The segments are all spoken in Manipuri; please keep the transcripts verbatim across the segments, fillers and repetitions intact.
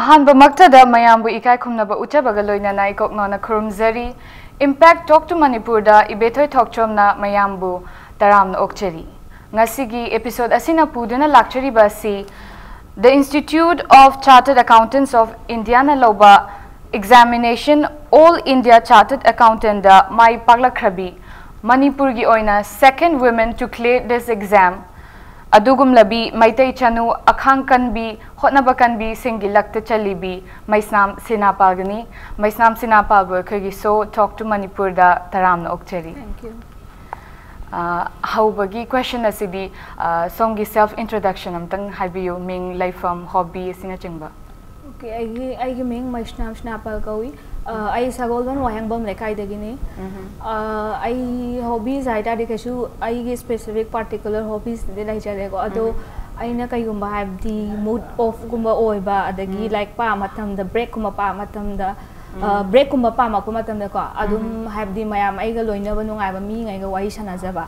ꯑꯍꯥꯟꯕꯃꯛꯇꯗ ꯃꯌꯥꯝꯕꯨ ꯏꯀꯥꯏ ꯈꯨꯝꯅꯕ ꯎꯠꯆꯕꯒ ꯂꯣꯏꯅꯅ ꯏꯀꯣꯛꯅꯣꯅ ꯈꯨꯔꯨꯝꯖꯔꯤ꯫ Impact Talk to Manipurꯗ ꯏꯕꯦꯊꯣꯏ ꯊꯣꯛꯆꯣꯝꯅ ꯃꯌꯥꯝꯕꯨ ꯇꯔꯥꯝꯅ ꯑꯣꯛꯆꯔꯤ꯫ ꯉꯁꯤꯒꯤ episode ꯑꯁꯤꯅ ꯄꯨꯗꯨꯅ ꯂꯥꯛꯆꯔꯤꯕ ꯑꯁꯤ The Institute of Chartered Accountants of Indiaꯅ ꯂꯧꯕ examination All India Chartered Accountantꯗ ꯃꯥꯏ ꯄꯥꯛꯂꯛꯈ꯭ꯔꯕꯤ, ꯃꯅꯤꯄꯨꯔꯒꯤ ꯑꯣꯏꯅ second women to clear this exam, ꯑꯗꯨꯒꯨꯝꯂꯕꯤ Meitei ꯆꯅꯨ ꯑꯈꯥꯡ ꯀꯟꯕꯤ, ꯍꯣꯠꯅꯕ ꯀꯟꯕꯤꯁꯤꯡꯒꯤ ꯂꯛꯇ ꯆꯜꯂꯤꯕꯤ ꯃꯩꯁꯅꯥꯝ ꯁꯤꯅꯥꯄꯥꯜꯒꯅꯤ꯫ ꯃꯩꯁꯅꯥꯝ ꯁꯤꯅꯥꯄꯥꯜꯕꯨ ꯑꯩꯈꯣꯏꯒꯤ show Talk to Manipurꯗ ꯇꯔꯥꯝꯅ ꯑꯣꯛꯆꯔꯤ꯫ Thank you. ꯑ, ꯍꯧꯕꯒꯤ question ꯑꯁꯤꯗꯤ, ꯑ, ꯁꯣꯝꯒꯤ self introduction ꯑꯝꯇꯪ ꯍꯥꯏꯕꯤꯌꯨ, ꯃꯤꯡ, ꯂꯩꯐꯝ, hobby ꯑꯁꯤꯅꯆꯤꯡꯕ꯫ Okay, ꯑꯩꯒꯤ ꯑꯩꯒꯤ ꯃꯤꯡ ꯃꯩꯁꯅꯥꯝ ꯁꯅꯥꯄꯥꯜ ꯀꯧꯏ꯫ ꯑ, ꯑꯩ ꯁꯒꯣꯜꯕꯟ ꯋꯥꯍꯦꯡꯕꯝ ꯂꯩꯀꯥꯏꯗꯒꯤꯅꯤ꯫ ꯑ, ꯑꯩ hobbies ꯍꯥꯏꯇꯥꯔꯗꯤ ꯀꯩꯁꯨ ꯑꯩꯒꯤ specific particular hobbiesꯇꯗꯤ ꯂꯩꯖꯗꯦꯀꯣ꯫ ꯑꯗꯣ ꯑꯩꯅ ꯀꯩꯒꯨꯝꯕ ꯍꯥꯏꯕꯗꯤ mood offꯀꯨꯝꯕ ꯑꯣꯏꯕ, ꯑꯗꯒꯤ ꯂꯥꯏꯔꯤꯛ ꯄꯥꯕ ꯃꯇꯝꯗ, breakꯀꯨꯝꯕ ꯄꯥꯕ ꯃꯇꯝꯗ, ꯑ, breakꯀꯨꯝꯕ ꯄꯥꯝꯃꯛꯄ ꯃꯇꯝꯗꯀꯣ, ꯑꯗꯨꯝ ꯍꯥꯏꯕꯗꯤ ꯃꯌꯥꯝ ꯑꯩꯒ ꯂꯣꯏꯅꯕ ꯅꯨꯡꯉꯥꯏꯕ ꯃꯤꯉꯩꯒ ꯋꯥꯔꯤ ꯁꯥꯟꯅꯖꯕ,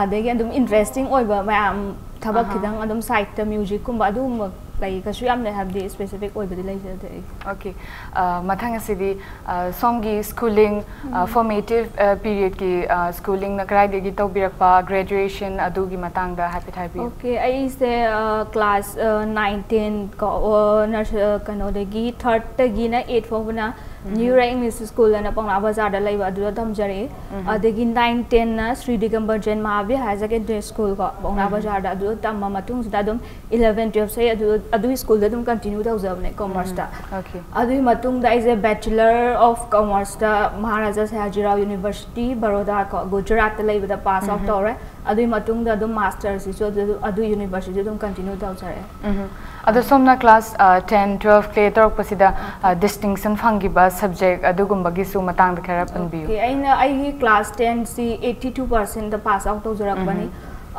ꯑꯗꯒꯤ ꯑꯗꯨꯝ interesting ꯑꯣꯏꯕ ꯃꯌꯥꯝ ꯊꯕꯛ ꯈꯤꯇꯪ ꯑꯗꯨꯝ sideꯇ musicꯀꯨꯝꯕ ꯑꯗꯨꯒꯨꯝꯕ ꯂꯩ꯫ ꯀꯩꯁꯨ ꯌꯥꯝꯅ ꯍꯥꯏꯕꯗꯤ specific ꯑꯣꯏꯕꯗꯤ ꯂꯩꯖꯗꯦ ꯑꯩ꯫ Okay. ꯑ, ꯃꯊꯪ ꯑꯁꯤꯗꯤ, ꯑ, ꯁꯣꯝꯒꯤ schooling, ꯑ, formative, ꯑ, periodꯀꯤ, ꯑ, schoolingꯅ ꯀꯗꯥꯏꯗꯒꯤ ꯇꯧꯕꯤꯔꯛꯄ, graduation ꯑꯗꯨꯒꯤ ꯃꯇꯥꯡꯗ ꯍꯥꯏꯐꯦꯠ ꯍꯥꯏꯕꯤꯌꯨ꯫ Okay, ꯑꯩꯁꯦ, ꯑ, class, ꯑ, nine ten ꯀꯣ, ꯑꯣ, nurse-, ꯑ, ꯀꯩꯅꯣꯗꯒꯤ thirdꯇꯒꯤꯅ eight ꯐꯥꯎꯕꯅ New Era English School ꯑꯅ ꯄꯥꯎꯅꯥ ꯕꯖꯥꯔꯗ ꯂꯩꯕ, ꯑꯗꯨꯗ ꯇꯝꯖꯔꯛꯑꯦ꯫ ꯑꯗꯒꯤ nine tenꯅ ꯁ꯭ꯔꯤ ꯗꯤꯒꯝꯕꯔ ꯖꯦꯟ ꯃꯍꯥꯕꯤꯔ Higher Secondary School ꯀꯣ, ꯄꯥꯎꯅꯥ ꯕꯖꯥꯔꯗ, ꯑꯗꯨꯗ ꯇꯝꯃ ꯃꯇꯨꯡꯁꯤꯗ ꯑꯗꯨꯝ eleven twelve ꯁꯦ ꯑꯗꯨ, ꯑꯗꯨꯒꯤ schoolꯗ ꯑꯗꯨꯝ continue ꯇꯧꯖꯕꯅꯦ, commerceꯇ꯫ Okay. ꯑꯗꯨꯒꯤ ꯃꯇꯨꯡꯗ ꯑꯩꯁꯦ Bachelor of Commerceꯇ Maharaja ꯁꯌꯥꯖꯤꯔꯥꯎ University, Baroda ꯀꯣ, ꯒꯨꯖꯔꯥꯠꯇ ꯂꯩꯕꯗ pass out ꯇꯧꯔꯦ꯫ ꯑꯗꯨꯒꯤ ꯃꯇꯨꯡꯗ ꯑꯗꯨꯝ masterꯁꯤꯁꯨ ꯑꯗꯨ, ꯑꯗꯨ universityꯗ ꯑꯗꯨꯝ continue ꯇꯧꯖꯔꯛꯑꯦ꯫ ꯑꯗꯣ ꯁꯣꯝꯅ class, ꯑ, ten, twelve clear ꯇꯧꯔꯛꯄꯁꯤꯗ, ꯑ, distinction ꯐꯪꯈꯤꯕ subject ꯑꯗꯨꯒꯨꯝꯕꯒꯤꯁꯨ ꯃꯇꯥꯡꯗ ꯈꯔ ꯄꯟꯕꯤꯌꯨ꯫ Okay, ꯑꯩꯅ ꯑꯩꯒꯤ class ten ꯁꯤ eighty two percentꯇ pass out ꯇꯧꯖꯔꯛꯄꯅꯤ꯫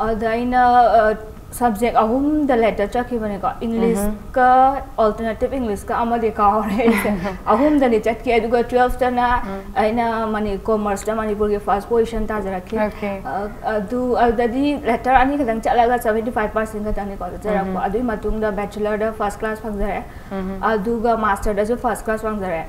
ꯑꯗ ꯑꯩꯅ, ꯑ, ꯁꯕꯖꯦꯛ ꯑꯍꯨꯝꯗ ꯂꯦꯇꯔ ꯆꯠꯈꯤꯕꯅꯤꯀꯣ, ꯏꯪꯂꯤꯁꯀ ꯑꯜꯇꯔꯅꯦꯇꯤꯞ ꯏꯪꯂꯤꯁꯀ ꯑꯃꯗꯤ ꯀꯥꯎꯔꯦ ꯑꯩꯁꯦ꯫ ꯑꯍꯨꯝꯗꯅꯤ ꯆꯠꯈꯤ꯫ ꯑꯗꯨꯒ ꯇꯨꯋꯦꯜꯐꯇꯅ ꯑꯩꯅ ꯃꯅꯤ ꯀꯣꯃꯔꯁꯇ ꯃꯅꯤꯄꯨꯔꯒꯤ ꯐꯥꯔꯁ ꯄꯣꯖꯤꯁꯟ ꯇꯥꯖꯔꯛꯈꯤ꯫ Okay. ꯑ, ꯑꯗꯨ ꯑꯗꯨꯗꯗꯤ ꯂꯦꯇꯔ ꯑꯅꯤ ꯈꯛꯇꯪ ꯆꯠꯂꯒ ꯁꯕꯦꯟꯇꯤ ꯐꯥꯏꯚ ꯄꯥꯔꯁꯦꯟ ꯈꯛꯇꯪꯅꯤꯀꯣ ꯆꯠꯆꯔꯛꯄ꯫ ꯑꯗꯨꯒꯤ ꯃꯇꯨꯡꯗ ꯕꯦꯆꯂꯔꯗ ꯐꯥꯔꯁ ꯀ꯭ꯂꯥꯁ ꯐꯪꯖꯔꯦ꯫ ꯑꯗꯨꯒ ꯃꯥꯁꯇꯔꯗꯁꯨ ꯐꯥꯔꯁ ꯀ꯭ꯂꯥꯁ ꯐꯪꯖꯔꯦ꯫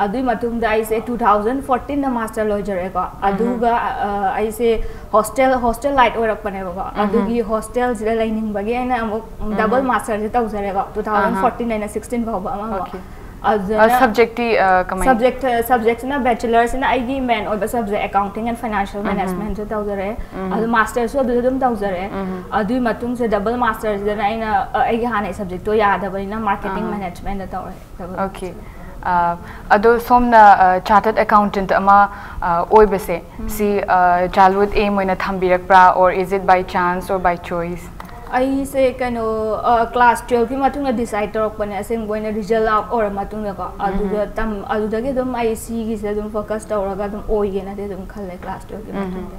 ꯑꯗꯨꯒꯤ ꯃꯇꯨꯡꯗ ꯑꯩꯁꯦ ꯇꯨ ꯊꯥꯎꯖꯟ ꯐꯣꯔꯇꯤꯟꯗ ꯃꯥꯁꯇꯔ ꯂꯣꯏꯖꯔꯦꯀꯣ꯫ ꯑꯗꯨꯒ ꯑ, ꯑꯩꯁꯦ ꯍꯣꯁꯇꯦꯜ ꯍꯣꯁꯇꯦꯜ ꯂꯥꯏꯠ ꯑꯣꯏꯔꯛꯄꯅꯦꯕꯀꯣ꯫ ꯑꯗꯨꯒꯤ ꯍꯣꯁꯇꯦꯜꯁꯤꯗ ꯂꯩꯅꯤꯡꯕꯒꯤ ꯑꯩꯅ ꯑꯃꯨꯛ ꯗꯕꯜ ꯃꯥꯁꯇꯔꯁꯦ ꯇꯧꯖꯔꯦꯀꯣ, ꯇꯨ ꯊꯥꯎꯖꯟ ꯐꯣꯔꯇꯤꯟ ꯑꯩꯅ ꯁꯤꯛꯁꯇꯤꯟ ꯐꯥꯎꯕ ꯑꯃ ꯑꯃ꯫ Okay. ꯑꯗꯨꯅ ꯁꯕꯖꯦꯛꯇꯤ ꯀꯃꯥꯏꯅ? ꯁꯕꯖꯦꯛ ꯁꯕꯖꯦꯛꯁꯤꯅ ꯕꯦꯆꯂꯔꯁꯤꯅ ꯑꯩꯒꯤ ꯃꯦꯟ ꯑꯣꯏꯕ ꯁꯕꯖꯦꯛ ꯑꯦꯀꯥꯎꯟꯇꯤꯡ ꯑꯦꯟ ꯐꯥꯏꯅꯥꯟꯁꯤꯌꯦꯜ ꯃꯦꯅꯦꯖꯃꯦꯟꯁꯨ ꯇꯧꯖꯔꯦ꯫ ꯑꯗꯨ ꯃꯥꯁꯇꯔꯁꯨ ꯑꯗꯨꯗ ꯑꯗꯨꯝ ꯇꯧꯖꯔꯦ꯫ ꯑꯗꯨꯒꯤ ꯃꯇꯨꯡꯁꯤꯗ ꯗꯕꯜ ꯃꯥꯁꯇꯔꯁꯤꯗꯅ ꯑꯩꯅ ꯑ, ꯑꯩꯒꯤ ꯍꯥꯟꯅꯩ ꯁꯕꯖꯦꯛꯇꯣ ꯌꯥꯗꯕꯅꯤꯅ ꯃꯥꯔꯀꯦꯇꯤꯡ ꯃꯦꯅꯦꯖꯃꯦꯟꯗ ꯇꯧꯔꯦ꯫ Double Okay. ꯑ, ꯑꯗꯣ ꯁꯣꯝꯅ ꯆꯥꯔꯇꯔꯠ ꯑꯦꯀꯥꯎꯟꯇꯦꯟꯠ ꯑꯃ ꯑ, ꯑꯣꯏꯕꯁꯦ ꯁꯤ ꯆꯥꯏꯜꯍꯨꯗ ꯑꯦꯝ ꯑꯣꯏꯅ ꯊꯝꯕꯤꯔꯛꯄ꯭ꯔꯥ, or is it by chance or by choice? ꯑꯩꯁꯦ ꯀꯩꯅꯣ ꯀ꯭ꯂꯥꯁ ꯇꯨꯋꯦꯜꯐꯀꯤ ꯃꯇꯨꯡꯗ ꯗꯤꯁꯥꯏꯠ ꯇꯧꯔꯛꯄꯅꯦ, ꯑꯁꯦꯡꯕ ꯑꯣꯏꯅ ꯔꯤꯖꯜ ꯑꯥꯎꯠ ꯑꯣꯏꯔ ꯃꯇꯨꯡꯗꯀꯣ꯫ ꯑꯗꯨꯗ ꯇꯝ ꯑꯗꯨꯗꯒꯤ ꯑꯗꯨꯝ ꯑꯩ ꯁꯤꯒꯤꯁꯦ ꯑꯗꯨꯝ ꯐꯣꯀꯁ ꯇꯧꯔꯒ ꯑꯗꯨꯝ ꯑꯣꯏꯒꯦꯅꯗꯤ ꯑꯗꯨꯝ ꯈꯜꯂꯦ ꯀ꯭ꯂꯥꯁ ꯇꯨꯋꯦꯜꯐꯀꯤ ꯃꯇꯨꯡꯗ꯫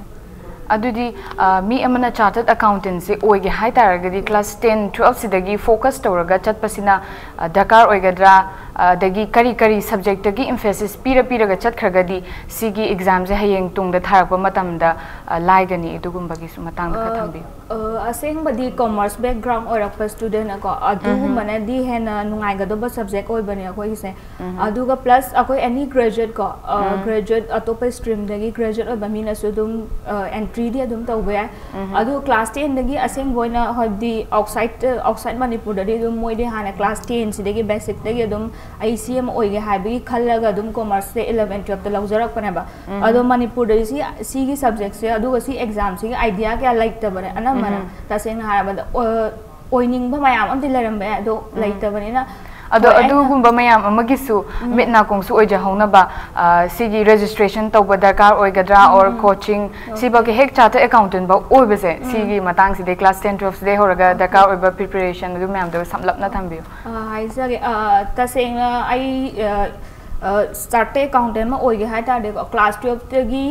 ꯑꯗꯨꯗꯤ ꯑ, ꯃꯤ ꯑꯃꯅ ꯆꯥꯔꯇꯔꯠ ꯑꯦꯀꯥꯎꯟꯇꯦꯟꯁꯦ ꯑꯣꯏꯒꯦ ꯍꯥꯏ ꯇꯥꯔꯒꯗꯤ ꯀ꯭ꯂꯥꯁ ꯇꯦꯟ ꯇꯨꯋꯦꯜꯐꯁꯤꯗꯒꯤ ꯐꯣꯀꯁ ꯇꯧꯔꯒ ꯆꯠꯄꯁꯤꯅ ꯑ, ꯗꯔꯀꯥꯔ ꯑꯣꯏꯒꯗ꯭ꯔꯥ? ꯑ, ꯑꯗꯒꯤ ꯀꯔꯤ ꯀꯔꯤ ꯁꯕꯖꯦꯛꯇꯒꯤ ꯏꯝꯐꯦꯁꯤꯁ ꯄꯤꯔ ꯄꯤꯔꯒ ꯆꯠꯈ꯭ꯔꯒꯗꯤ ꯁꯤꯒꯤ ꯑꯦꯛꯖꯥꯝꯁꯦ ꯍꯌꯦꯡ ꯇꯨꯡꯗ ꯊꯥꯔꯛꯄ ꯃꯇꯝꯗ ꯑ, ꯂꯥꯏꯒꯅꯤ? ꯑꯗꯨꯒꯨꯝꯕꯒꯤꯁꯨ ꯃꯇꯥꯡꯗ ꯈꯔ ꯊꯝꯕꯤꯌꯨ꯫ ꯑ, ꯑꯁꯦꯡꯕꯗꯤ ꯀꯣꯃꯔꯁ ꯕꯦꯛꯒ꯭ꯔꯥꯎꯟ ꯑꯣꯏꯔꯛꯄ ꯁ꯭ꯇꯨꯗꯦꯟꯠꯅꯀꯣ, ꯑꯗꯨꯒꯨꯝꯕꯅꯗꯤ ꯍꯦꯟꯅ ꯅꯨꯡꯉꯥꯏꯒꯗꯧꯕ ꯁꯕꯖꯦꯛ ꯑꯣꯏꯕꯅꯦ ꯑꯩꯈꯣꯏꯒꯤꯁꯦ꯫ ꯑꯗꯨꯒ ꯄ꯭ꯂꯁ ꯑꯩꯈꯣꯏ ꯑꯦꯅꯤ ꯒ꯭ꯔꯦꯖꯨꯋꯦꯠ ꯀꯣ, ꯒ꯭ꯔꯦꯖꯨꯋꯦꯠ ꯑꯇꯣꯞꯄ ꯁ꯭ꯇ꯭ꯔꯤꯝꯗꯒꯤ ꯒ꯭ꯔꯦꯖꯨꯋꯦꯠ ꯑꯣꯏꯕ ꯃꯤꯅꯁꯨ ꯑꯗꯨꯝ ꯑꯦꯟꯇ꯭ꯔꯤꯗꯤ ꯑꯗꯨꯝ ꯇꯧꯕ ꯌꯥꯏ꯫ ꯑꯗꯨ ꯀ꯭ꯂꯥꯁ ꯇꯦꯟꯗꯒꯤ ꯑꯁꯦꯡꯕ ꯑꯣꯏꯅ ꯍꯥꯏꯕꯗꯤ ꯑꯥꯎꯠꯁꯥꯏꯠ ꯑꯥꯎꯠꯁꯥꯏꯠ ꯃꯅꯤꯄꯨꯔꯗꯗꯤ ꯑꯗꯨꯝ ꯃꯣꯏꯗꯤ ꯍꯥꯟꯅ ꯀ꯭ꯂꯥꯁ ꯇꯦꯟꯁꯤꯗꯒꯤ ꯕꯦꯁꯤꯛꯇꯒꯤ ꯑꯗꯨꯝ ꯑꯩ ꯁꯤ ꯑꯃ ꯑꯣꯏꯒꯦ ꯍꯥꯏꯕꯒꯤ ꯈꯜꯂꯒ ꯑꯗꯨꯝ ꯀꯣꯃꯔꯁꯁꯦ ꯏꯂꯚꯦꯟ ꯇꯨꯋꯦꯜꯐꯇ ꯂꯧꯖꯔꯛꯄꯅꯦꯕ꯫ ꯑꯗꯣ ꯃꯅꯤꯄꯨꯔꯗꯗꯤ ꯁꯤ ꯁꯤꯒꯤ ꯁꯕꯖꯦꯛꯁꯦ ꯑꯗꯨꯒ ꯁꯤ ꯑꯦꯛꯖꯥꯝꯁꯤꯒꯤ ꯑꯥꯏꯗꯤꯌꯥ ꯀꯌꯥ ꯂꯩꯇꯕꯅꯦ ꯑꯅꯝꯕꯅ꯫ ꯇꯁꯦꯡꯅ ꯍꯥꯏꯔꯕꯗ ꯑꯣ- ꯑꯣꯏꯅꯤꯡꯕ ꯃꯌꯥꯝ ꯑꯃꯗꯤ ꯂꯩꯔꯝꯕ ꯌꯥꯏ, ꯑꯗꯣ ꯂꯩꯇꯕꯅꯤꯅ꯫ ꯑꯗꯣ ꯍꯣꯏ, ꯑꯩꯅ ꯑꯗꯨꯒꯨꯝꯕ ꯃꯌꯥꯝ ꯑꯃꯒꯤꯁꯨ ꯃꯤꯠ ꯅꯥꯀꯣꯡꯁꯨ ꯑꯣꯏꯖꯍꯧꯅꯕ, ꯑ, ꯁꯤꯒꯤ ꯔꯦꯖꯤꯁꯇ꯭ꯔꯦꯁꯟ ꯇꯧꯕ ꯗꯔꯀꯥꯔ ꯑꯣꯏꯒꯗ꯭ꯔꯥ, or coaching, ꯁꯤꯐꯥꯎꯒꯤ ꯍꯦꯛ ꯆꯥꯔꯇꯔ ꯑꯦꯀꯥꯎꯟꯇꯦꯟ ꯐꯥꯎ ꯑꯣꯏꯕꯁꯦ, ꯁꯤꯒꯤ ꯃꯇꯥꯡꯁꯤꯗꯤ ꯀ꯭ꯂꯥꯁ ꯇꯦꯟ ꯇꯨꯋꯦꯜꯐꯁꯤꯗꯩ ꯍꯧꯔꯒ ꯗꯔꯀꯥꯔ ꯑꯣꯏꯕ ꯄ꯭ꯔꯤꯄꯦꯔꯦꯁꯟ ꯑꯗꯨ ꯃꯌꯥꯝꯗꯣ ꯁꯝꯂꯞꯅ ꯊꯝꯕꯤꯌꯨ꯫ ꯑ, ꯍꯥꯏꯖꯒꯦ꯫ ꯑ, ꯇꯁꯦꯡꯅ ꯑꯩ, ꯑ, ꯑ, ꯆꯥꯔꯇꯔ ꯑꯦꯀꯥꯎꯟꯇꯦꯟ ꯑꯃ ꯑꯣꯏꯒꯦ ꯍꯥꯏ ꯇꯥꯔꯗꯤꯀꯣ, ꯀ꯭ꯂꯥꯁ ꯇꯨꯋꯦꯜꯐꯇꯒꯤ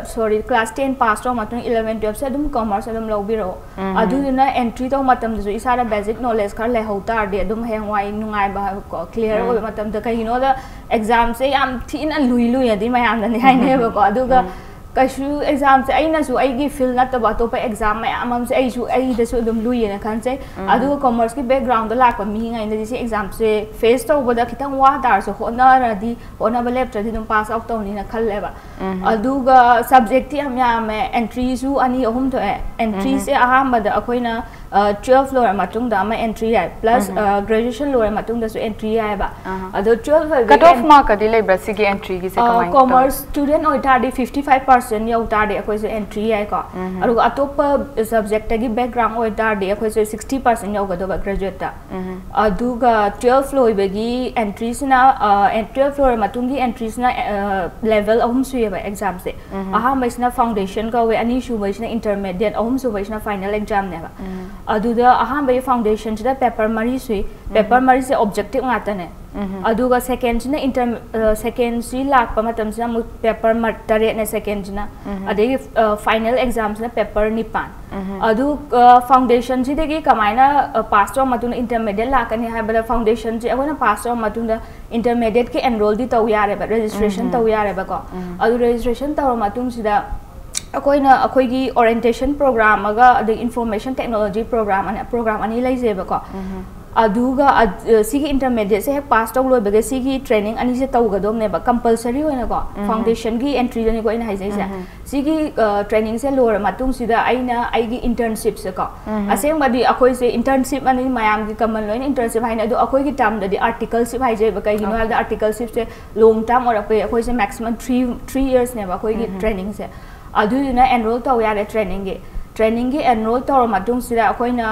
ꯁꯣꯔꯤ, ꯀ꯭ꯂꯥꯁ ꯇꯦꯟ ꯄꯥꯁ ꯇꯧꯔ ꯃꯇꯨꯡ ꯏꯂꯚꯦꯟ ꯇꯨꯌꯦꯜꯞꯁꯦ ꯑꯗꯨꯝ ꯀꯃꯔꯁ ꯑꯗꯨꯝ ꯂꯧꯕꯤꯔꯛꯑꯣ꯫ ꯑꯗꯨꯗꯨꯅ ꯑꯦꯟꯇ꯭ꯔꯤ ꯇꯧꯕ ꯃꯇꯝꯗꯁꯨ ꯏꯁꯥꯗ ꯕꯦꯖꯤꯛ ꯅꯣꯂꯦꯖ ꯈꯔ ꯂꯩꯍꯧ ꯇꯥꯔꯗꯤ ꯑꯗꯨꯝ ꯍꯌꯦꯡꯋꯥꯏ ꯅꯨꯡꯉꯥꯏꯕ ꯍꯥꯏꯕꯀꯣ, ꯀ꯭ꯂꯤꯌꯥꯔ ꯑꯣꯏꯕ ꯃꯇꯝꯗ꯫ ꯀꯩꯒꯤꯅꯣꯗ ꯑꯦꯛꯖꯥꯝꯁꯦ ꯌꯥꯝ ꯊꯤꯅ ꯂꯨꯏ ꯂꯨꯏꯅꯗꯤ ꯃꯌꯥꯝꯅꯗꯤ ꯍꯥꯏꯅꯩꯕꯀꯣ, ꯑꯗꯨꯒ ꯀꯩꯁꯨ ꯑꯦꯛꯖꯥꯝꯁꯦ ꯑꯩꯅꯁꯨ ꯑꯩꯒꯤ ꯐꯤꯜ ꯅꯠꯇꯕ ꯑꯇꯣꯞꯄ ꯑꯦꯛꯖꯥꯝ ꯃꯌꯥꯝ ꯑꯃꯁꯦ ꯑꯩꯁꯨ ꯑꯩꯗꯁꯨ ꯑꯗꯨꯝ ꯂꯨꯏꯌꯦꯅ ꯈꯟꯖꯩ꯫ ꯑꯗꯨꯒ ꯀꯃꯔꯁꯀꯤ ꯕꯦꯛꯒ꯭ꯔꯥꯎꯟꯗ ꯂꯥꯛꯄ ꯃꯤꯉꯩꯅꯗꯤ ꯁꯤ ꯑꯦꯛꯖꯥꯝꯁꯦ ꯐꯦꯁ ꯇꯧꯕꯗ ꯈꯤꯇꯪ ꯋꯥ ꯇꯥꯔꯁꯨ ꯍꯣꯠꯅꯔꯗꯤ, ꯍꯣꯠꯅꯕ ꯂꯦꯞꯇ꯭ꯔꯗꯤ ꯑꯗꯨꯝ ꯄꯥꯁ ꯑꯥꯎꯠ ꯇꯧꯅꯤꯅ ꯈꯜꯂꯦꯕ꯫ ꯑꯗꯨꯒ ꯁꯕꯖꯦꯛꯇꯤ ꯌꯥꯝ ꯌꯥꯝꯃꯦ, ꯑꯦꯟꯇ꯭ꯔꯤꯁꯨ ꯑꯅꯤ ꯑꯍꯨꯝ ꯊꯣꯛꯑꯦ꯫ ꯑꯦꯟꯇ꯭ꯔꯤꯁꯦ ꯑꯍꯥꯟꯕꯗ ꯑꯩꯈꯣꯏꯅ ꯇꯨꯌꯦꯜꯐ ꯂꯣꯏꯔ ꯃꯇꯨꯡꯗ ꯑꯃ ꯑꯦꯟꯇ꯭ꯔꯤ ꯌꯥꯏ, ꯄ꯭ꯂꯁ ꯒ꯭ꯔꯦꯖꯨꯑꯦꯁꯟ ꯂꯣꯏꯔ ꯃꯇꯨꯡꯗꯁꯨ ꯑꯦꯟꯇ꯭ꯔꯤ ꯌꯥꯏꯑꯕ꯫ ꯑꯗꯣ ꯇꯨꯌꯦꯜꯐ ꯀꯠ ꯑꯣꯐ ꯃꯥꯔꯛꯀꯗꯤ ꯂꯩꯕ꯭ꯔꯥ ꯁꯤꯒꯤ ꯑꯦꯟꯇ꯭ꯔꯤꯒꯤꯁꯦ? ꯀꯃꯥꯏꯅ ꯇꯧꯏ? ꯀꯃꯔꯁ ꯁ꯭ꯇꯨꯗꯦꯟ ꯑꯣꯏꯇꯥꯔꯗꯤ ꯐꯤꯐꯇꯤ ꯐꯥꯏꯚ ꯄꯥꯔꯁꯦꯟ ꯌꯧ ꯇꯥꯔꯗꯤ ꯑꯩꯈꯣꯏꯁꯦ ꯑꯦꯟꯇ꯭ꯔꯤ ꯌꯥꯏꯀꯣ꯫ ꯑꯗꯨꯒ ꯑꯇꯣꯞꯄ ꯁꯕꯖꯦꯛꯇꯒꯤ ꯕꯦꯛꯒ꯭ꯔꯥꯎꯟ ꯑꯣꯏꯇꯥꯔꯗꯤ ꯑꯩꯈꯣꯏꯁꯦ ꯁꯤꯛꯁꯇꯤ ꯄꯥꯔꯁꯦꯟ ꯌꯧꯒꯗꯧꯕ ꯒ꯭ꯔꯦꯖꯨꯑꯦꯠꯇ꯫ ꯑꯗꯨꯒ ꯇꯨꯌꯦꯜꯐ ꯂꯣꯏꯕꯒꯤ ꯑꯦꯟꯇ꯭ꯔꯤꯁꯤꯅ, ꯇꯨꯌꯦꯜꯐ ꯂꯣꯏꯔ ꯃꯇꯨꯡꯒꯤ ꯑꯦꯟꯇ꯭ꯔꯤꯁꯤꯅ ꯂꯦꯚꯦꯜ ꯑꯍꯨꯝ ꯁꯨꯏꯌꯦꯕ ꯑꯦꯛꯖꯥꯝꯁꯦ꯫ ꯑꯍꯥꯟꯕꯩꯁꯤꯅ ꯐꯥꯎꯟꯗꯦꯁꯟ ꯀꯧꯋꯦ, ꯑꯅꯤꯁꯨꯕꯩꯁꯤꯅ ꯏꯟꯇꯔꯃꯦꯗꯤꯌꯦꯠ, ꯑꯍꯨꯝꯁꯨꯕꯩꯁꯤꯅ ꯐꯥꯏꯅꯦꯜ ꯑꯦꯛꯖꯥꯝꯅꯦꯕ꯫ ꯑꯗꯨꯗ ꯑꯍꯥꯟꯕꯒꯤ ꯐꯥꯎꯟꯗꯦꯁꯟꯁꯤꯗ ꯄꯦꯄꯔ ꯃꯔꯤ ꯁꯨꯏ꯫ ꯄꯦꯄꯔ ꯃꯔꯤꯁꯦ ꯑꯣꯕꯖꯦꯛꯇꯤꯞ ꯉꯥꯛꯇꯅꯦ꯫ ꯑꯗꯨꯒ ꯁꯦꯀꯦꯟꯁꯤꯅ ꯏꯟꯇꯔ ꯁꯦꯀꯦꯟꯁꯤ ꯂꯥꯛꯄ ꯃꯇꯝꯁꯤꯅ ꯑꯃꯨꯛ ꯄꯦꯄꯔ ꯇꯔꯦꯠꯅꯦ ꯁꯦꯀꯦꯟꯁꯤꯅ꯫ ꯑꯗꯒꯤ ꯐꯥꯏꯅꯦꯜ ꯑꯦꯛꯖꯥꯝꯁꯤꯅ ꯄꯦꯄꯔ ꯅꯤꯄꯥꯟ꯫ ꯑꯗꯨ ꯐꯥꯎꯟꯗꯦꯁꯟꯁꯤꯗꯒꯤ ꯀꯃꯥꯏꯅ ꯄꯥꯁ ꯇꯧꯔ ꯃꯇꯨꯡꯗ ꯏꯟꯇꯔꯃꯦꯗꯤꯌꯦꯠ ꯂꯥꯛꯀꯅꯤ ꯍꯥꯏꯕꯗ, ꯐꯥꯎꯟꯗꯦꯁꯟꯁꯦ ꯑꯩꯈꯣꯏꯅ ꯄꯥꯁ ꯇꯧꯔ ꯃꯇꯨꯡꯗ ꯏꯟꯇꯔꯃꯦꯗꯤꯌꯦꯠꯀꯤ ꯑꯦꯟꯔꯣꯜꯗꯤ ꯇꯧ ꯌꯥꯔꯦꯕ, ꯔꯦꯖꯤꯁꯇ꯭ꯔꯦꯁꯟ ꯇꯧ ꯌꯥꯔꯦꯕꯀꯣ꯫ ꯑꯗꯨ ꯔꯦꯖꯤꯁꯇ꯭ꯔꯦꯁꯟ ꯇꯧꯔ ꯃꯇꯨꯡꯁꯤꯗ ꯑꯩꯈꯣꯏꯅ ꯑꯩꯈꯣꯏꯒꯤ ꯑꯣꯔꯤꯌꯦꯟꯇꯦꯁꯟ ꯄ꯭ꯔꯣꯒ꯭ꯔꯥꯝ ꯑꯃꯒ ꯑꯗꯩ ꯏꯟꯐꯣꯔꯃꯦꯁꯟ ꯇꯦꯛꯅꯣꯂꯣꯖꯤ ꯄ꯭ꯔꯣꯒ꯭ꯔꯥꯝ ꯑꯅ ꯄ꯭ꯔꯣꯒ꯭ꯔꯥꯝ ꯑꯅꯤ ꯂꯩꯖꯩꯕꯀꯣ꯫ ꯑꯗꯨꯒ ꯑ- ꯁꯤꯒꯤ ꯏꯟꯇꯔꯃꯦꯗꯤꯌꯦꯠꯁꯦ ꯍꯦꯛ ꯄꯥꯁ ꯇꯧ ꯂꯣꯏꯕꯒ ꯁꯤꯒꯤ ꯇ꯭ꯔꯦꯅꯤꯡ ꯑꯅꯤꯁꯦ ꯇꯧꯒꯗꯧꯅꯦꯕ ꯀꯝꯄꯜꯁꯔꯤ ꯑꯣꯏꯅꯀꯣ꯫ ꯐꯥꯎꯟꯗꯦꯁꯟꯒꯤ ꯑꯦꯟꯇ꯭ꯔꯤꯗꯅꯤꯀꯣ ꯑꯩꯅ ꯍꯥꯏꯖꯩꯁꯦ꯫ ꯁꯤꯒꯤ ꯇ꯭ꯔꯦꯅꯤꯡꯁꯦ ꯂꯣꯏꯔ ꯃꯇꯨꯡꯁꯤꯗ ꯑꯩꯅ ꯑꯩꯒꯤ ꯏꯟꯇꯔꯟꯁꯤꯞꯁꯦꯀꯣ, ꯑꯁꯦꯡꯕꯗꯤ ꯑꯩꯈꯣꯏꯁꯦ ꯏꯟꯇꯔꯟꯁꯤꯞ ꯑꯅꯤ ꯃꯌꯥꯝꯒꯤ ꯀꯃꯟ ꯂꯣꯏꯅ ꯏꯟꯇꯔꯟꯁꯤꯞ ꯍꯥꯏꯅ, ꯑꯗꯣ ꯑꯩꯈꯣꯏꯒꯤ ꯇꯥꯔꯝꯗꯗꯤ ꯑꯥꯔꯇꯤꯀꯜꯁꯤꯞ ꯍꯥꯏꯖꯩꯕ꯫ ꯀꯩꯒꯤꯅꯣ ꯍꯥꯏꯕꯗ ꯑꯥꯔꯇꯤꯀꯜꯁꯤꯞꯁꯦ ꯂꯣꯡ ꯇꯥꯔꯝ ꯑꯣꯏꯔꯛꯄꯒꯤ ꯑꯩꯈꯣꯏꯁꯦ ꯃꯦꯛꯁꯤꯃꯝ ꯊ꯭ꯔꯤ ꯊ꯭ꯔꯤ ꯌꯔꯁꯅꯦꯕ ꯑꯩꯈꯣꯏꯒꯤ ꯇ꯭ꯔꯦꯅꯤꯡꯁꯦ꯫ ꯑꯗꯨꯗꯨꯅ ꯑꯦꯟꯔꯣꯜ ꯇꯧ ꯌꯥꯔꯦ ꯇ꯭ꯔꯦꯅꯤꯡꯒꯤ꯫ ꯇ꯭ꯔꯦꯅꯤꯡꯒꯤ ꯑꯦꯟꯔꯣꯜ ꯇꯧꯔ ꯃꯇꯨꯡꯁꯤꯗ ꯑꯩꯈꯣꯏꯅ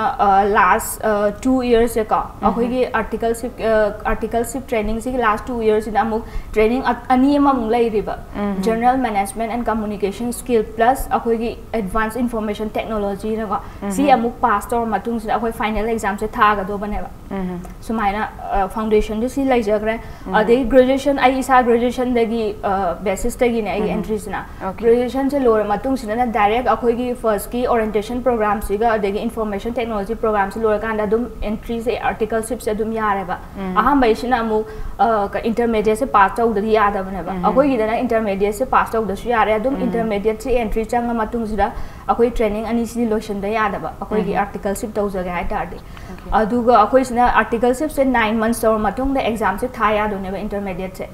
ꯂꯥꯁ ꯇꯨ ꯏꯌꯔꯁꯁꯦꯀꯣ, ꯑꯩꯈꯣꯏꯒꯤ ꯑꯥꯔꯇꯤꯀꯜꯁꯤꯞ ꯑꯥꯔꯇꯤꯀꯜꯁꯤꯞ ꯇ꯭ꯔꯦꯅꯤꯡꯁꯤꯒꯤ ꯂꯥꯁ ꯇꯨ ꯏꯌꯔꯁꯁꯤꯗ ꯑꯃꯨꯛ ꯇ꯭ꯔꯦꯅꯤꯡ ꯑꯅꯤ ꯑꯃꯃꯨꯛ ꯂꯩꯔꯤꯕ, General Management and Communication Skill plus ꯑꯩꯈꯣꯏꯒꯤ Advanced Information Technologyꯅꯀꯣ꯫ ꯁꯤ ꯑꯃꯨꯛ ꯄꯥꯁ ꯇꯧꯔ ꯃꯇꯨꯡꯁꯤꯗ ꯑꯩꯈꯣꯏ ꯐꯥꯏꯅꯦꯜ ꯑꯦꯛꯖꯥꯝꯁꯦ ꯊꯥꯒꯗꯧꯕꯅꯦꯕ꯫ ꯁꯨꯃꯥꯏꯅ ꯐꯥꯎꯟꯗꯦꯁꯟꯗꯨ ꯁꯤ ꯂꯩꯖꯈ꯭ꯔꯦ꯫ ꯑꯗꯩ ꯒ꯭ꯔꯦꯖꯨꯑꯦꯁꯟ, ꯑꯩ ꯏꯁꯥ ꯒ꯭ꯔꯦꯖꯨꯑꯦꯁꯟꯗꯒꯤ ꯕꯦꯁꯤꯁꯇꯒꯤꯅꯦ ꯑꯩꯒꯤ ꯑꯦꯟꯇ꯭ꯔꯤꯁꯤꯅ꯫ ꯒ꯭ꯔꯦꯖꯨꯑꯦꯁꯟꯁꯦ ꯂꯣꯏꯔ ꯃꯇꯨꯡꯁꯤꯗꯅ ꯗꯥꯏꯔꯦꯛ ꯑꯩꯈꯣꯏꯒꯤ ꯐꯥꯔꯁꯀꯤ ꯑꯣꯔꯤꯌꯦꯟꯇꯦꯁꯟ ꯄ꯭ꯔꯣꯒ꯭ꯔꯥꯝꯁꯤꯒ ꯑꯗꯒꯤ ꯏꯟꯐꯣꯔꯃꯦꯁꯟ ꯇꯦꯛꯅꯣꯂꯣꯖꯤ ꯄ꯭ꯔꯣꯒ꯭ꯔꯥꯝꯁꯤ ꯂꯣꯏꯔꯀꯥꯟꯗ ꯑꯗꯨꯝ ꯑꯦꯟꯇ꯭ꯔꯤꯁꯦ, ꯑꯥꯔꯇꯤꯀꯜꯁꯤꯞꯁꯦ ꯑꯗꯨꯝ ꯌꯥꯔꯦꯕ꯫ ꯑꯍꯥꯟꯕꯩꯁꯤꯅ ꯑꯃꯨꯛ ꯏꯟꯇꯔꯃꯦꯗꯤꯌꯦꯠꯁꯦ ꯄꯥꯁ ꯇꯧꯗꯗꯤ ꯌꯥꯗꯕꯅꯦꯕ꯫ ꯑꯩꯈꯣꯏꯒꯤꯗꯅ ꯏꯟꯇꯔꯃꯦꯗꯤꯌꯦꯠꯁꯦ ꯄꯥꯁ ꯇꯧꯗꯁꯨ ꯌꯥꯔꯦ, ꯑꯗꯨꯝ ꯏꯟꯇꯔꯃꯦꯗꯤꯌꯦꯠꯁꯤ ꯑꯦꯟꯇ꯭ꯔꯤ ꯆꯪꯉ ꯃꯇꯨꯡꯁꯤꯗ ꯑꯩꯈꯣꯏ ꯇ꯭ꯔꯦꯅꯤꯡ ꯑꯅꯤꯁꯤꯗꯤ ꯂꯣꯏꯁꯤꯟꯕ ꯌꯥꯗꯕ, ꯑꯩꯈꯣꯏꯒꯤ ꯑꯥꯔꯇꯤꯀꯜꯁꯤꯞ ꯇꯧꯖꯒꯦ ꯍꯥꯏ ꯇꯥꯔꯗꯤ꯫ ꯑꯗꯨꯒ ꯑꯩꯈꯣꯏꯁꯤꯅ ꯑꯥꯔꯇꯤꯀꯜꯁꯤꯞꯁꯦ ꯅꯥꯏꯟ ꯃꯟꯁ ꯇꯧꯔ ꯃꯇꯨꯡꯗ ꯑꯦꯛꯖꯥꯝꯁꯦ ꯊꯥ ꯌꯥꯗꯣꯏꯅꯦꯕ, ꯏꯟꯇꯔꯃꯦꯗꯤꯌꯦꯠꯁꯦ꯫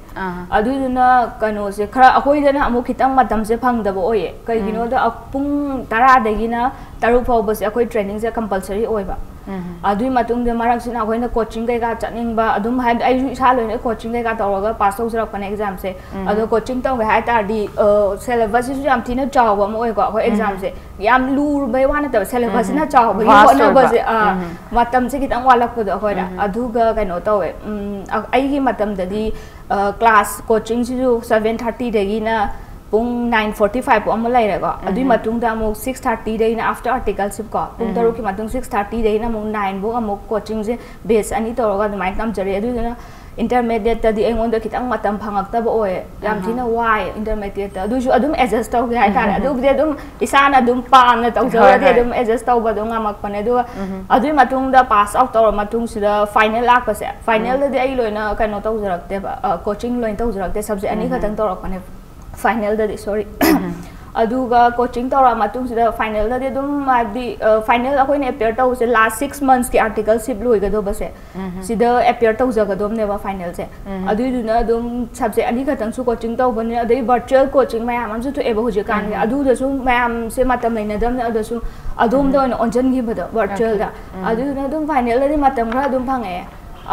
ꯑꯗꯨꯗꯨꯅ ꯀꯩꯅꯣꯁꯦ ꯈꯔ ꯑꯩꯈꯣꯏꯗꯅ ꯑꯃꯨꯛ ꯈꯤꯇꯪ ꯃꯇꯝꯁꯦ ꯐꯪꯗꯕ ꯑꯣꯏꯌꯦ꯫ ꯀꯩꯒꯤꯅꯣꯗ ꯄꯨꯡ ꯇꯔꯥꯗꯒꯤꯅ ꯇꯔꯨꯛ ꯐꯥꯎꯕꯁꯦ ꯑꯩꯈꯣꯏ ꯇ꯭ꯔꯦꯅꯤꯡꯁꯦ ꯀꯝꯄꯜꯁꯔꯤ ꯑꯣꯏꯕ꯫ ꯑꯗꯨꯒꯤ ꯃꯇꯨꯡꯗ ꯃꯔꯛꯁꯤꯅ ꯑꯩꯈꯣꯏꯅ ꯀꯣꯆꯤꯡ ꯀꯩꯀꯥ ꯆꯠꯅꯤꯡꯕ, ꯑꯗꯨꯝ ꯍꯥꯏꯕꯗꯤ ꯑꯩꯁꯨ ꯏꯁꯥ ꯂꯣꯏꯅ ꯀꯣꯆꯤꯡ ꯀꯩꯀꯥ ꯇꯧꯔꯒ ꯄꯥꯁ ꯇꯧꯖꯔꯛꯄꯅꯦ ꯑꯦꯛꯖꯥꯝꯁꯦ꯫ ꯑꯗꯣ ꯀꯣꯆꯤꯡ ꯇꯧꯒꯦ ꯍꯥꯏ ꯇꯥꯔꯗꯤ ꯁꯦꯂꯦꯕꯁꯁꯤꯁꯨ ꯌꯥꯝ ꯊꯤꯅ ꯆꯥꯎꯕ ꯑꯃ ꯑꯣꯏꯀꯣ꯫ ꯑꯩꯈꯣꯏ ꯑꯦꯛꯖꯥꯝꯁꯦ ꯌꯥꯝ ꯂꯨꯔꯨꯕꯩ ꯋꯥ ꯅꯠꯇꯕ, ꯁꯦꯂꯦꯕꯁꯁꯤꯅ ꯆꯥꯎꯕꯒꯤ ꯍꯣꯠꯅꯕꯁꯦ, ꯃꯇꯝꯁꯦ ꯈꯤꯇꯪ ꯋꯥꯠꯂꯛꯄꯗꯣ ꯑꯩꯈꯣꯏꯗ꯫ ꯑꯗꯨꯒ ꯀꯩꯅꯣ ꯇꯧꯋꯦ, ꯑꯩꯒꯤ ꯃꯇꯝꯗꯗꯤ ꯀ꯭ꯂꯥꯁ ꯀꯣꯆꯤꯡꯁꯤꯁꯨ ꯁꯚꯦꯟ ꯊꯥꯔꯇꯤꯗꯒꯤꯅ ꯄꯨꯡ ꯅꯥꯏꯟ ꯐꯣꯔꯇꯤ ꯐꯥꯏꯚ ꯐꯥꯎ ꯑꯃ ꯂꯩꯔꯦꯀꯣ꯫ ꯑꯗꯨꯒꯤ ꯃꯇꯨꯡꯗ ꯑꯃꯨꯛ ꯁꯤꯛꯁ ꯊꯥꯔꯇꯤꯗꯒꯤꯅ ꯑꯥꯐꯇꯔ ꯑꯥꯔꯇꯤꯀꯜꯁꯤꯞ ꯀꯣ, ꯄꯨꯡ ꯇꯔꯨꯛꯀꯤ ꯃꯇꯨꯡ ꯁꯤꯛꯁ ꯊꯥꯔꯇꯤꯗꯒꯤꯅ ꯑꯃꯨꯛ ꯅꯥꯏꯟ ꯐꯥꯎ ꯑꯃꯨꯛ ꯀꯣꯆꯤꯡꯁꯦ ꯕꯦꯆ ꯑꯅꯤ ꯇꯧꯔꯒ ꯑꯗꯨꯃꯥꯏꯅ ꯇꯝꯖꯔꯛꯑꯦ꯫ ꯑꯗꯨꯗꯨꯅ ꯏꯟꯇꯔꯃꯦꯗꯤꯌꯦꯠꯇꯗꯤ ꯑꯩꯉꯣꯟꯗ ꯈꯤꯇꯪ ꯃꯇꯝ ꯐꯪꯉꯛꯇꯕ ꯑꯣꯏꯌꯦ꯫ ꯌꯥꯝ ꯊꯤꯅ ꯋꯥꯏꯌꯦ ꯏꯟꯇꯔꯃꯦꯗꯤꯌꯦꯠꯇ꯫ ꯑꯗꯨꯁꯨ ꯑꯗꯨꯝ ꯑꯦꯗꯖꯁ ꯇꯧꯒꯦ ꯍꯥꯏꯇꯥꯔꯦ꯫ ꯑꯗꯨꯕꯨꯗꯤ ꯑꯗꯨꯝ ꯏꯁꯥꯅ ꯑꯗꯨꯝ ꯄꯥꯝꯅ ꯇꯧꯖꯔꯗꯤ ꯑꯗꯨꯝ ꯑꯦꯗꯖꯁ ꯇꯧꯕ ꯑꯗꯨꯝ ꯉꯝꯃꯛꯄꯅꯦ꯫ ꯑꯗꯨꯒ ꯑꯗꯨꯒꯤ ꯃꯇꯨꯡꯗ ꯄꯥꯁ ꯑꯥꯎꯠ ꯇꯧꯔ ꯃꯇꯨꯡꯁꯤꯗ ꯐꯥꯏꯅꯦꯜ ꯂꯥꯛꯄꯁꯦ, ꯐꯥꯏꯅꯦꯜꯗꯗꯤ ꯑꯩ ꯂꯣꯏꯅ ꯀꯩꯅꯣ ꯇꯧꯖꯔꯛꯇꯦꯕ, ꯀꯣꯆꯤꯡ ꯂꯣꯏꯅ ꯇꯧꯖꯔꯛꯇꯦ, ꯁꯕꯖꯦꯛ ꯑꯅꯤ ꯈꯛꯇꯪ ꯇꯧꯔꯛꯄꯅꯦ ꯐꯥꯏꯅꯦꯜꯗꯗꯤ, ꯁꯣꯔꯤ꯫ ꯑꯗꯨꯒ ꯀꯣꯆꯤꯡ ꯇꯧꯔꯛꯑ ꯃꯇꯨꯡꯁꯤꯗ ꯐꯥꯏꯅꯦꯜꯗꯗꯤ ꯑꯗꯨꯝ ꯍꯥꯏꯕꯗꯤ, ꯐꯥꯏꯅꯦꯜ ꯑꯩꯈꯣꯏꯅ ꯑꯦꯄꯤꯌꯔ ꯇꯧꯕꯁꯦ ꯂꯥꯁ ꯁꯤꯛꯁ ꯃꯟꯁꯀꯤ ꯑꯥꯔꯇꯤꯀꯜꯁꯤꯞ ꯂꯣꯏꯒꯗꯧꯕꯁꯦ, ꯁꯤꯗ ꯑꯦꯄꯤꯌꯔ ꯇꯧꯖꯒꯗꯧꯕꯅꯦꯕ ꯐꯥꯏꯅꯦꯜꯁꯦ꯫ ꯑꯗꯨꯏꯗꯨꯅ ꯑꯗꯨꯝ ꯁꯕꯖꯦꯛ ꯑꯅꯤ ꯈꯛꯇꯪꯁꯨ ꯀꯣꯆꯤꯡ ꯇꯧꯕꯅꯤꯅ, ꯑꯗꯩ ꯚꯔꯆꯨꯋꯦꯜ ꯀꯣꯆꯤꯡ ꯃꯌꯥꯝ ꯑꯃꯁꯨ ꯊꯣꯛꯑꯦꯕ ꯍꯧꯖꯤꯛꯀꯥꯟꯒꯤ꯫ ꯑꯗꯨꯗꯁꯨ ꯃꯌꯥꯝꯁꯦ ꯃꯇꯝ ꯂꯩꯅꯗꯕꯅꯤꯅ ꯑꯗꯨꯗꯁꯨ ꯑꯗꯣꯝꯗ ꯑꯣꯏꯅ ꯑꯣꯟꯁꯤꯟꯈꯤꯕꯗꯣ, ꯚꯔꯆꯨꯋꯦꯜꯗ꯫ ꯑꯗꯨꯗꯨꯅ ꯑꯗꯨꯝ ꯐꯥꯏꯅꯦꯜꯗꯗꯤ ꯃꯇꯝ ꯈꯔ ꯑꯗꯨꯝ ꯐꯪꯉꯛꯑꯦ꯫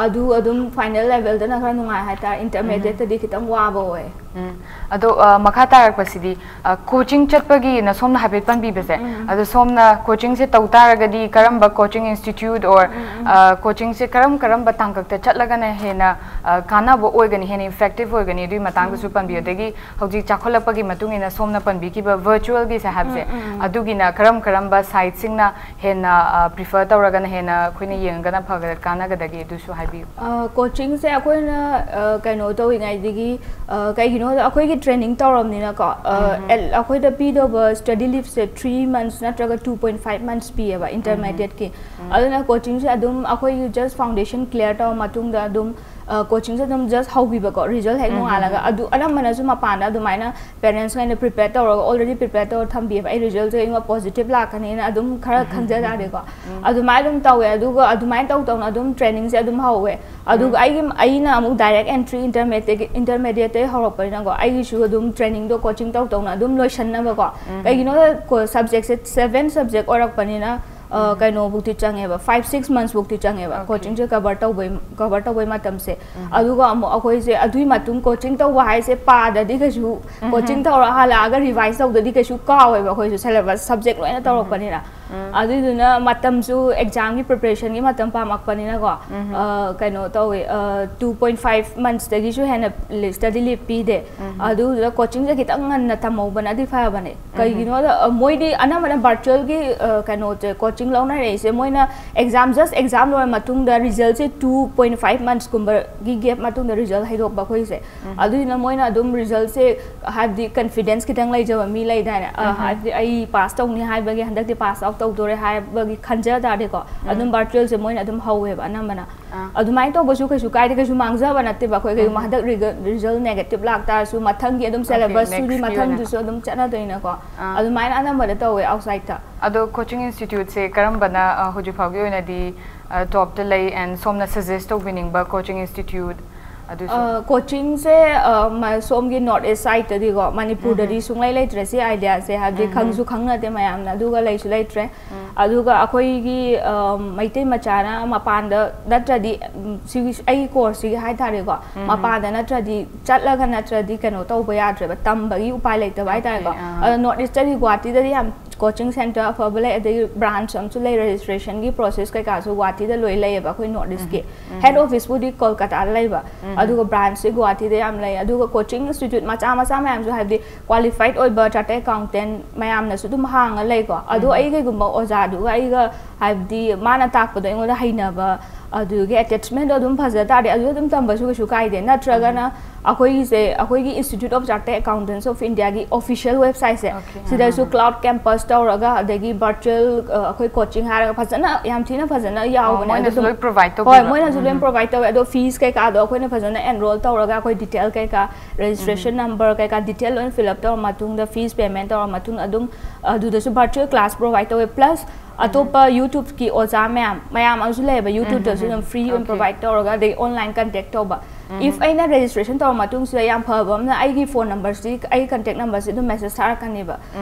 ꯑꯗꯨ ꯑꯗꯨꯝ ꯐꯥꯏꯅꯦꯜ ꯂꯦꯚꯦꯜꯗꯅ ꯈꯔ ꯅꯨꯡꯉꯥꯏ ꯍꯥꯏꯇꯥꯔꯦ, ꯏꯟꯇꯔꯃꯦꯗꯤꯌꯦꯠꯇꯗꯤ ꯈꯤꯇꯪ ꯋꯥꯕ ꯑꯣꯏ꯫ ꯎꯝ꯫ ꯑꯗꯣ ꯑ, ꯃꯈꯥ ꯇꯥꯔꯛꯄꯁꯤꯗꯤ ꯑ, ꯀꯣꯆꯤꯡ ꯆꯠꯄꯒꯤꯅ ꯁꯣꯝꯅ ꯍꯥꯏꯐꯦꯠ ꯄꯟꯕꯤꯕꯁꯦ, ꯑꯗꯣ ꯁꯣꯝꯅ ꯀꯣꯆꯤꯡꯁꯦ ꯇꯧ ꯇꯥꯔꯒꯗꯤ ꯀꯔꯝꯕ ꯀꯣꯆꯤꯡ ꯏꯟꯁꯇꯤꯇ꯭ꯌꯨꯠ ꯑꯣꯔ ꯀꯣꯆꯤꯡꯁꯦ ꯀꯔꯝ ꯀꯔꯝꯕ ꯇꯥꯡꯀꯛꯇ ꯆꯠꯂꯒꯅ ꯍꯦꯟꯅ ꯑ, ꯀꯥꯟꯅꯕ ꯑꯣꯏꯒꯅꯤ, ꯍꯦꯟꯅ ꯏꯐꯦꯛꯇꯤꯚ ꯑꯣꯏꯒꯅꯤ, ꯑꯗꯨꯒꯤ ꯃꯇꯥꯡꯗꯁꯨ ꯄꯟꯕꯤꯌꯨ꯫ ꯑꯗꯒꯤ ꯍꯧꯖꯤꯛ ꯆꯥꯎꯈꯠꯂꯛꯄꯒꯤ ꯃꯇꯨꯡ ꯏꯟꯅ ꯁꯣꯝꯅ ꯄꯟꯕꯤꯈꯤꯕ ꯚꯔꯆꯨꯋꯦꯜꯒꯤꯁꯦ ꯍꯥꯏꯕꯁꯦ, ꯑꯗꯨꯒꯤꯅ ꯀꯔꯝ ꯀꯔꯝꯕ ꯁꯥꯏꯠꯁꯤꯡꯅ ꯍꯦꯟꯅ ꯄ꯭ꯔꯤꯐꯔ ꯇꯧꯔꯒꯅ ꯍꯦꯟꯅ ꯑꯩꯈꯣꯏꯅ ꯌꯦꯡꯉꯒꯅ ꯐꯒ-, ꯀꯥꯟꯅꯒꯗꯒꯦ, ꯑꯗꯨꯁꯨ ꯍꯥꯏꯕꯤꯌꯨ꯫ ꯀꯣꯆꯤꯡꯁꯦ ꯑꯩꯈꯣꯏꯅ ꯑ, ꯀꯩꯅꯣ ꯇꯧꯔꯤꯉꯩꯗꯒꯤ ꯑ, ꯀꯩꯒꯤꯅꯣꯗ ꯑꯩꯈꯣꯏꯒꯤ ꯇ꯭ꯔꯦꯅꯤꯡ ꯇꯧꯔꯕꯅꯤꯅꯀꯣ ꯑ, ꯑꯦꯜ- ꯑꯩꯈꯣꯏꯗ ꯄꯤꯗꯧꯕ ꯁ꯭ꯇꯗꯤ ꯂꯤꯞꯁꯦ ꯊ꯭ꯔꯤ ꯃꯟꯁ ꯅꯠꯇ꯭ꯔꯒ ꯇꯨ ꯄꯣꯏꯟ ꯐꯥꯏꯚ ꯃꯟꯁ ꯄꯤꯌꯦꯕ ꯏꯟꯇꯔꯃꯦꯗꯤꯌꯦꯠꯀꯤ꯫ ꯑꯗꯨꯅ ꯀꯣꯆꯤꯡꯁꯦ ꯑꯗꯨꯝ ꯑꯩꯈꯣꯏꯒꯤ ꯖꯁ ꯐꯥꯎꯟꯗꯦꯁꯟ ꯀ꯭ꯂꯤꯌꯥꯔ ꯇꯧꯔ ꯃꯇꯨꯡꯗ ꯑꯗꯨꯝ ꯀꯣꯆꯤꯡꯁꯦ ꯑꯗꯨꯝ ꯖꯁ ꯍꯧꯕꯤꯕꯀꯣ, ꯔꯤꯖꯜ ꯍꯦꯛ ꯅꯣꯡꯉꯥꯜꯂꯒ꯫ ꯑꯗꯨ ꯑꯅꯝꯕꯅꯁꯨ ꯃꯄꯥꯟꯗ ꯑꯗꯨꯃꯥꯏꯅ ꯄꯦꯔꯦꯟꯁꯈꯩꯅ ꯄ꯭ꯔꯤꯄꯦꯌꯔ ꯇꯧꯔꯒ ꯑꯣꯜꯔꯦꯗꯤ ꯄ꯭ꯔꯤꯄꯦꯌꯔ ꯇꯧꯔ ꯊꯝꯕꯤꯌꯦꯕ꯫ ꯑꯩ ꯔꯤꯖꯜꯁꯦ ꯑꯩꯉꯣꯟꯗ ꯄꯣꯖꯤꯇꯤꯚ ꯂꯥꯛꯀꯅꯤꯅ ꯑꯗꯨꯝ ꯈꯔ ꯈꯟꯖ ꯇꯥꯔꯦꯀꯣ꯫ ꯑꯗꯨꯃꯥꯏꯅ ꯑꯗꯨꯝ ꯇꯧꯋꯦ꯫ ꯑꯗꯨꯒ ꯑꯗꯨꯃꯥꯏꯅ ꯇꯧ ꯇꯧꯅ ꯑꯗꯨꯝ ꯇ꯭ꯔꯦꯅꯤꯡꯁꯦ ꯑꯗꯨꯝ ꯍꯧꯋꯦ꯫ ꯑꯗꯨꯒ ꯑꯩꯒꯤ ꯑꯩꯅ ꯑꯃꯨꯛ ꯗꯥꯏꯔꯦꯛ ꯑꯦꯟꯇ꯭ꯔꯤ ꯏꯟꯇꯔꯃꯦꯗꯤꯌꯦꯠꯇꯒꯤ ꯏꯟꯇꯔꯃꯦꯗꯤꯌꯦꯠꯇꯒꯤ ꯍꯧꯔꯛꯄꯅꯤꯅꯀꯣ, ꯑꯩꯒꯤꯁꯨ ꯑꯗꯨꯝ ꯇ꯭ꯔꯦꯅꯤꯡꯗꯣ ꯀꯣꯆꯤꯡ ꯇꯧ ꯇꯧꯅ ꯑꯗꯨꯝ ꯂꯣꯏꯁꯟꯅꯕꯀꯣ꯫ ꯀꯩꯒꯤꯅꯣꯗ ꯁꯕꯖꯦꯛꯁꯦ ꯁꯕꯦꯟ ꯁꯕꯖꯦꯛ ꯑꯣꯏꯔꯛꯄꯅꯤꯅ ꯑ, ꯀꯩꯅꯣꯕꯨꯛꯇꯤ ꯆꯪꯉꯦꯕ, ꯐꯥꯏꯚ ꯁꯤꯛꯁ ꯃꯟꯁꯕꯨꯛꯇꯤ ꯆꯪꯉꯦꯕ ꯀꯣꯆꯤꯡꯁꯦ ꯀꯕꯔ ꯇꯧꯕꯩ ꯀꯕꯔ ꯇꯧꯕꯩ ꯃꯇꯝꯁꯦ꯫ ꯑꯗꯨꯒ ꯑꯃꯨꯛ ꯑꯩꯈꯣꯏꯁꯦ ꯑꯗꯨꯒꯤ ꯃꯇꯨꯡ ꯀꯣꯆꯤꯡ ꯇꯧꯕ ꯍꯥꯏꯁꯦ ꯄꯥꯗꯗꯤ ꯀꯩꯁꯨ, ꯀꯣꯆꯤꯡ ꯇꯧꯔ ꯍꯜꯂꯛꯑꯒ ꯔꯤꯚꯥꯏꯁ ꯇꯧꯗꯗꯤ ꯀꯩꯁꯨ ꯀꯥꯎꯋꯦꯕ ꯑꯩꯈꯣꯏꯁꯨ, ꯁꯦꯂꯦꯕꯁ ꯁꯕꯖꯦꯛ ꯂꯣꯏꯅ ꯇꯧꯔꯛꯄꯅꯤꯅ꯫ ꯑꯗꯨꯗꯨꯅ ꯃꯇꯝꯁꯨ ꯑꯦꯛꯖꯥꯝꯒꯤ ꯄ꯭ꯔꯤꯄꯦꯔꯦꯁꯟꯒꯤ ꯃꯇꯝ ꯄꯥꯝꯃꯛꯄꯅꯤꯅꯀꯣ꯫ ꯑ, ꯀꯩꯅꯣ ꯇꯧꯋꯦ, ꯇꯨ ꯄꯣꯏꯟ ꯐꯥꯏꯚ ꯃꯟꯁꯇꯒꯤꯁꯨ ꯍꯦꯟꯅ ꯁ꯭ꯇꯗꯤ ꯂꯤꯞ ꯄꯤꯗꯦ꯫ ꯑꯗꯨꯗꯨꯅ ꯀꯣꯆꯤꯡꯁꯦ ꯈꯤꯇꯪ ꯉꯟꯅ ꯇꯝꯍꯧꯕꯅꯗꯤ ꯐꯕꯅꯦ꯫ ꯀꯩꯒꯤꯅꯣꯗ ꯑ, ꯃꯣꯏꯗꯤ ꯑꯅꯝꯕꯅ ꯚꯔꯆꯨꯋꯦꯜꯒꯤ ꯑ, ꯀꯩꯅꯣꯁꯦ, ꯀꯣꯆꯤꯡ ꯂꯧꯅꯔꯛꯏꯁꯦ ꯃꯣꯏꯅ ꯑꯦꯛꯖꯥꯝ, ꯖꯁ ꯑꯦꯛꯖꯥꯝ ꯂꯣꯏꯔ ꯃꯇꯨꯡꯗ ꯔꯤꯖꯜꯁꯦ ꯇꯨ ꯄꯣꯏꯟ ꯐꯥꯏꯚ ꯃꯟꯁꯀꯨꯝꯕꯒꯤ ꯒꯦꯞ ꯃꯇꯨꯡꯗ ꯔꯤꯖꯜ ꯍꯥꯏꯗꯣꯛꯄ ꯑꯩꯈꯣꯏꯁꯦ꯫ ꯑꯗꯨꯗꯨꯅ ꯃꯣꯏꯅ ꯑꯗꯨꯝ ꯔꯤꯖꯜꯁꯦ, ꯍꯥꯏꯕꯗꯤ ꯀꯟꯐꯤꯗꯦꯟꯁ ꯈꯤꯇꯪ ꯂꯩꯖꯕ ꯃꯤ ꯂꯩꯗꯥꯏꯅꯦ, ꯑ, ꯍꯥꯏꯕꯗꯤ ꯑꯩ ꯄꯥꯁ ꯇꯧꯅꯤ ꯍꯥꯏꯕꯒꯤ, ꯍꯟꯗꯛꯇꯤ ꯄꯥꯁ ꯑꯥꯎꯠ ꯇꯧꯗꯣꯔꯦ ꯍꯥꯏꯕꯒꯤ ꯈꯟꯖ ꯇꯥꯔꯗꯤꯀꯣ, ꯑꯗꯨꯝ ꯚꯔꯆꯨꯋꯦꯜꯁꯦ ꯃꯣꯏꯅ ꯑꯗꯨꯝ ꯍꯧꯋꯦꯕ ꯑꯅꯝꯕꯅ꯫ ꯑꯗꯨꯃꯥꯏꯅ ꯇꯧꯕꯁꯨ ꯀꯩꯁꯨ ꯀꯥꯏꯗꯦ, ꯀꯩꯁꯨ ꯃꯥꯡꯖꯕ ꯅꯠꯇꯦꯕ꯫ ꯑꯩꯈꯣꯏ ꯀꯩꯒꯨꯝꯕ ꯍꯟꯗꯛ ꯔꯤꯖꯜ ꯅꯦꯒꯦꯇꯤꯞ ꯂꯥꯛꯇꯥꯔꯁꯨ ꯃꯊꯪꯒꯤ ꯑꯗꯨꯝ ꯁꯦꯂꯦꯕꯁꯇꯨꯗꯤ ꯃꯊꯪꯗꯨꯁꯨ ꯑꯗꯨꯝ ꯆꯠꯅꯗꯣꯏꯅꯀꯣ꯫ ꯑꯗꯨꯃꯥꯏꯅ ꯑꯅꯝꯕꯅ ꯇꯧꯋꯦ ꯑꯥꯎꯠꯁꯥꯏꯠꯇ꯫ ꯑꯗꯣ ꯀꯣꯆꯤꯡ ꯏꯟꯁꯇꯤꯇ꯭ꯌꯨꯠꯁꯦ ꯀꯔꯝꯕꯅ ꯑ, ꯍꯧꯖꯤꯛ ꯐꯥꯎꯒꯤ ꯑꯣꯏꯅꯗꯤ ꯇꯣꯞꯇ ꯂꯩ, ꯑꯦꯟ ꯁꯣꯝꯅ ꯁꯖꯦꯁ ꯇꯧꯕꯤꯅꯤꯡꯕ ꯀꯣꯆꯤꯡ ꯏꯟꯁꯇꯤꯇ꯭ꯌꯨꯠ ꯑꯗꯨꯁꯨ? ꯀꯣꯆꯤꯡꯁꯦ ꯁꯣꯝꯒꯤ ꯅꯣꯔꯠ ꯏꯁ ꯁꯥꯏꯠꯇꯗꯤꯀꯣ, ꯃꯅꯤꯄꯨꯔꯗꯗꯤ ꯁꯨꯡꯂꯩ ꯂꯩꯇ꯭ꯔꯦ ꯁꯤ ꯑꯥꯏꯗꯤꯌꯥꯁꯦ, ꯍꯥꯏꯕꯗꯤ ꯈꯪꯁꯨ ꯈꯪꯅꯗꯦ ꯃꯌꯥꯝꯅ, ꯑꯗꯨꯒ ꯂꯩꯁꯨ ꯂꯩꯇ꯭ꯔꯦ꯫ ꯑꯗꯨꯒ ꯑꯩꯈꯣꯏꯒꯤ ꯃꯩꯇꯩ ꯃꯆꯥꯅ ꯃꯄꯥꯟꯗ ꯅꯠꯇ꯭ꯔꯗꯤ, ꯁꯤꯒꯤ ꯑꯩꯒꯤ ꯀꯣꯔꯁꯁꯤꯒꯤ ꯍꯥꯏ ꯇꯥꯔꯦꯀꯣ, ꯃꯄꯥꯟꯗ ꯅꯠꯇ꯭ꯔꯗꯤ, ꯆꯠꯂꯒ ꯅꯠꯇ꯭ꯔꯗꯤ ꯀꯩꯅꯣ ꯇꯧꯕ ꯌꯥꯗ꯭ꯔꯦꯕ, ꯇꯝꯕꯒꯤ ꯎꯄꯥꯏ ꯂꯩꯇꯕ ꯍꯥꯏ ꯇꯥꯔꯦꯀꯣ. ꯑꯗꯣ ꯅꯣꯔꯠ ꯏꯁꯇꯗꯤ ꯒꯨꯍꯥꯇꯤꯗꯗꯤ ꯌꯥꯝ ꯀꯣꯆꯤꯡ ꯁꯦꯟꯇꯔ ꯑꯐꯕ ꯂꯩ, ꯑꯗꯒꯤ ꯕ꯭ꯔꯥꯟꯁ ꯑꯃꯁꯨ ꯂꯩ, ꯔꯦꯖꯤꯁꯇ꯭ꯔꯦꯁꯟꯒꯤ ꯄ꯭ꯔꯣꯁꯦꯁ ꯀꯩꯀꯥꯁꯨ ꯒꯨꯍꯥꯇꯤꯗ ꯂꯣꯏ ꯂꯩꯌꯦꯕ ꯑꯩꯈꯣꯏ ꯅꯣꯔꯠ ꯏꯁꯀꯤ. ꯍꯦꯠ ꯑꯣꯐꯤꯁꯄꯨꯗꯤ ꯀꯣꯜꯀꯇꯥꯗ ꯂꯩꯕ, ꯑꯗꯨꯒ ꯕ꯭ꯔꯥꯟꯁꯁꯤ ꯒꯨꯍꯥꯇꯤꯗ ꯌꯥꯝ ꯂꯩ. ꯑꯗꯨꯒ ꯀꯣꯆꯤꯡ ꯏꯟꯁꯇꯤꯇ꯭ꯌꯨꯠ ꯃꯆꯥ ꯃꯆꯥ ꯃꯌꯥꯝꯁꯨ, ꯍꯥꯏꯕꯗꯤ ꯀ꯭ꯋꯥꯂꯤꯐꯥꯏꯠ ꯑꯣꯏꯕ ꯆꯥꯔꯇꯔ ꯑꯦꯀꯥꯎꯟꯇꯦꯟ ꯃꯌꯥꯝꯅꯁꯨ ꯑꯗꯨꯝ ꯍꯥꯡꯉ ꯂꯩꯀꯣ. ꯑꯗꯣ ꯑꯩ ꯀꯩꯒꯨꯝꯕ ꯑꯣꯖꯥꯗꯨꯒ ꯑꯩꯒ, ꯍꯥꯏꯕꯗꯤ ꯃꯥꯅ ꯇꯥꯛꯄꯗꯣ ꯑꯩꯉꯣꯟꯗ ꯍꯩꯅꯕ, ꯑꯗꯨꯒꯤ ꯑꯦꯇꯦꯆꯃꯦꯟꯗꯣ ꯑꯗꯨꯝ ꯐꯖ ꯇꯥꯔꯗꯤ ꯑꯗꯨ ꯑꯗꯨꯝ ꯇꯝꯕꯁꯨ ꯀꯩꯁꯨ ꯀꯥꯏꯗꯦ. ꯅꯠꯇ꯭ꯔꯒꯅ ꯑꯩꯈꯣꯏꯒꯤꯁꯦ, ꯑꯩꯈꯣꯏꯒꯤ Institute of Chartered Accountants of Indiaꯒꯤ official websiteꯁꯦ, ꯁꯤꯗꯁꯨ ꯀ꯭ꯂꯥꯎꯗ ꯀꯦꯝꯄꯁ ꯇꯧꯔꯒ, ꯑꯗꯒꯤ ꯚꯔꯆꯨꯋꯦꯜ ꯑꯩꯈꯣꯏ ꯀꯣꯆꯤꯡ ꯍꯥꯏꯔꯒ ꯐꯖꯅ, ꯌꯥꯝ ꯊꯤꯅ ꯐꯖꯅ ꯌꯥꯎꯕꯅꯦ. ꯑꯗꯨ ꯃꯣꯏꯅꯁꯨ ꯑꯗꯨꯝ, ꯂꯣꯏ ꯄ꯭ꯔꯣꯚꯥꯏꯗ ꯍꯣꯏ, ꯇꯧꯕꯤꯕ. ꯃꯣꯏꯅꯁꯨ ꯂꯣꯏ ꯄ꯭ꯔꯣꯚꯥꯏꯗ ꯇꯧꯋꯦ. ꯑꯗꯣ ꯐꯤꯁ ꯀꯩꯀꯥꯗꯣ ꯑꯩꯈꯣꯏꯅ ꯐꯖꯅ ꯑꯦꯟꯔꯣꯜ ꯇꯧꯔꯒ, ꯑꯩꯈꯣꯏ ꯗꯤꯇꯦꯜ ꯀꯩꯀꯥ, ꯔꯦꯖꯤꯁꯇ꯭ꯔꯦꯁꯟ ꯅꯝꯕꯔ ꯀꯩꯀꯥ, ꯗꯤꯇꯦꯜ ꯂꯣꯏꯅ ꯐꯤꯜ ꯑꯞ ꯇꯧꯔ ꯃꯇꯨꯡꯗ, ꯐꯤꯁ ꯄꯦꯃꯦꯟ ꯇꯧꯔ ꯃꯇꯨꯡꯗ ꯑꯗꯨꯝ ꯑꯗꯨꯗꯁꯨ ꯚꯔꯆꯨꯋꯦꯜ ꯀ꯭ꯂꯥꯁ ꯄ꯭ꯔꯣꯚꯥꯏꯗ ꯇꯧꯋꯦ. ꯄ꯭ꯂꯁ ꯑꯇꯣꯞꯄ YouTubeꯀꯤ ꯑꯣꯖꯥ ꯃꯌꯥꯝ, ꯃꯌꯥꯝ ꯑꯃꯁꯨ ꯂꯩꯌꯦꯕ, YouTubeꯇꯁꯨ ꯑꯗꯨꯝ ꯐ꯭ꯔꯤ ꯑꯣꯏꯅ ꯄ꯭ꯔꯣꯚꯥꯏꯗ ꯇꯧꯔꯒ, ꯑꯗꯩ ꯑꯣꯟꯂꯥꯏꯟ ꯀꯟꯇꯦꯛ ꯇꯧꯕ. ꯏꯐ ꯑꯩꯅ ꯔꯦꯖꯤꯁꯇ꯭ꯔꯦꯁꯟ ꯇꯧꯔ ꯃꯇꯨꯡꯁꯤꯗ ꯌꯥꯝ ꯐꯕ ꯑꯃꯅ, ꯑꯩꯒꯤ ꯐꯣꯟ ꯅꯝꯕꯔꯁꯤ, ꯑꯩ ꯀꯟꯇꯦꯛ ꯅꯝꯕꯔꯁꯤ ꯑꯗꯨꯝ ꯃꯦꯁꯦꯖ ꯊꯥꯔꯛꯀꯅꯦꯕ.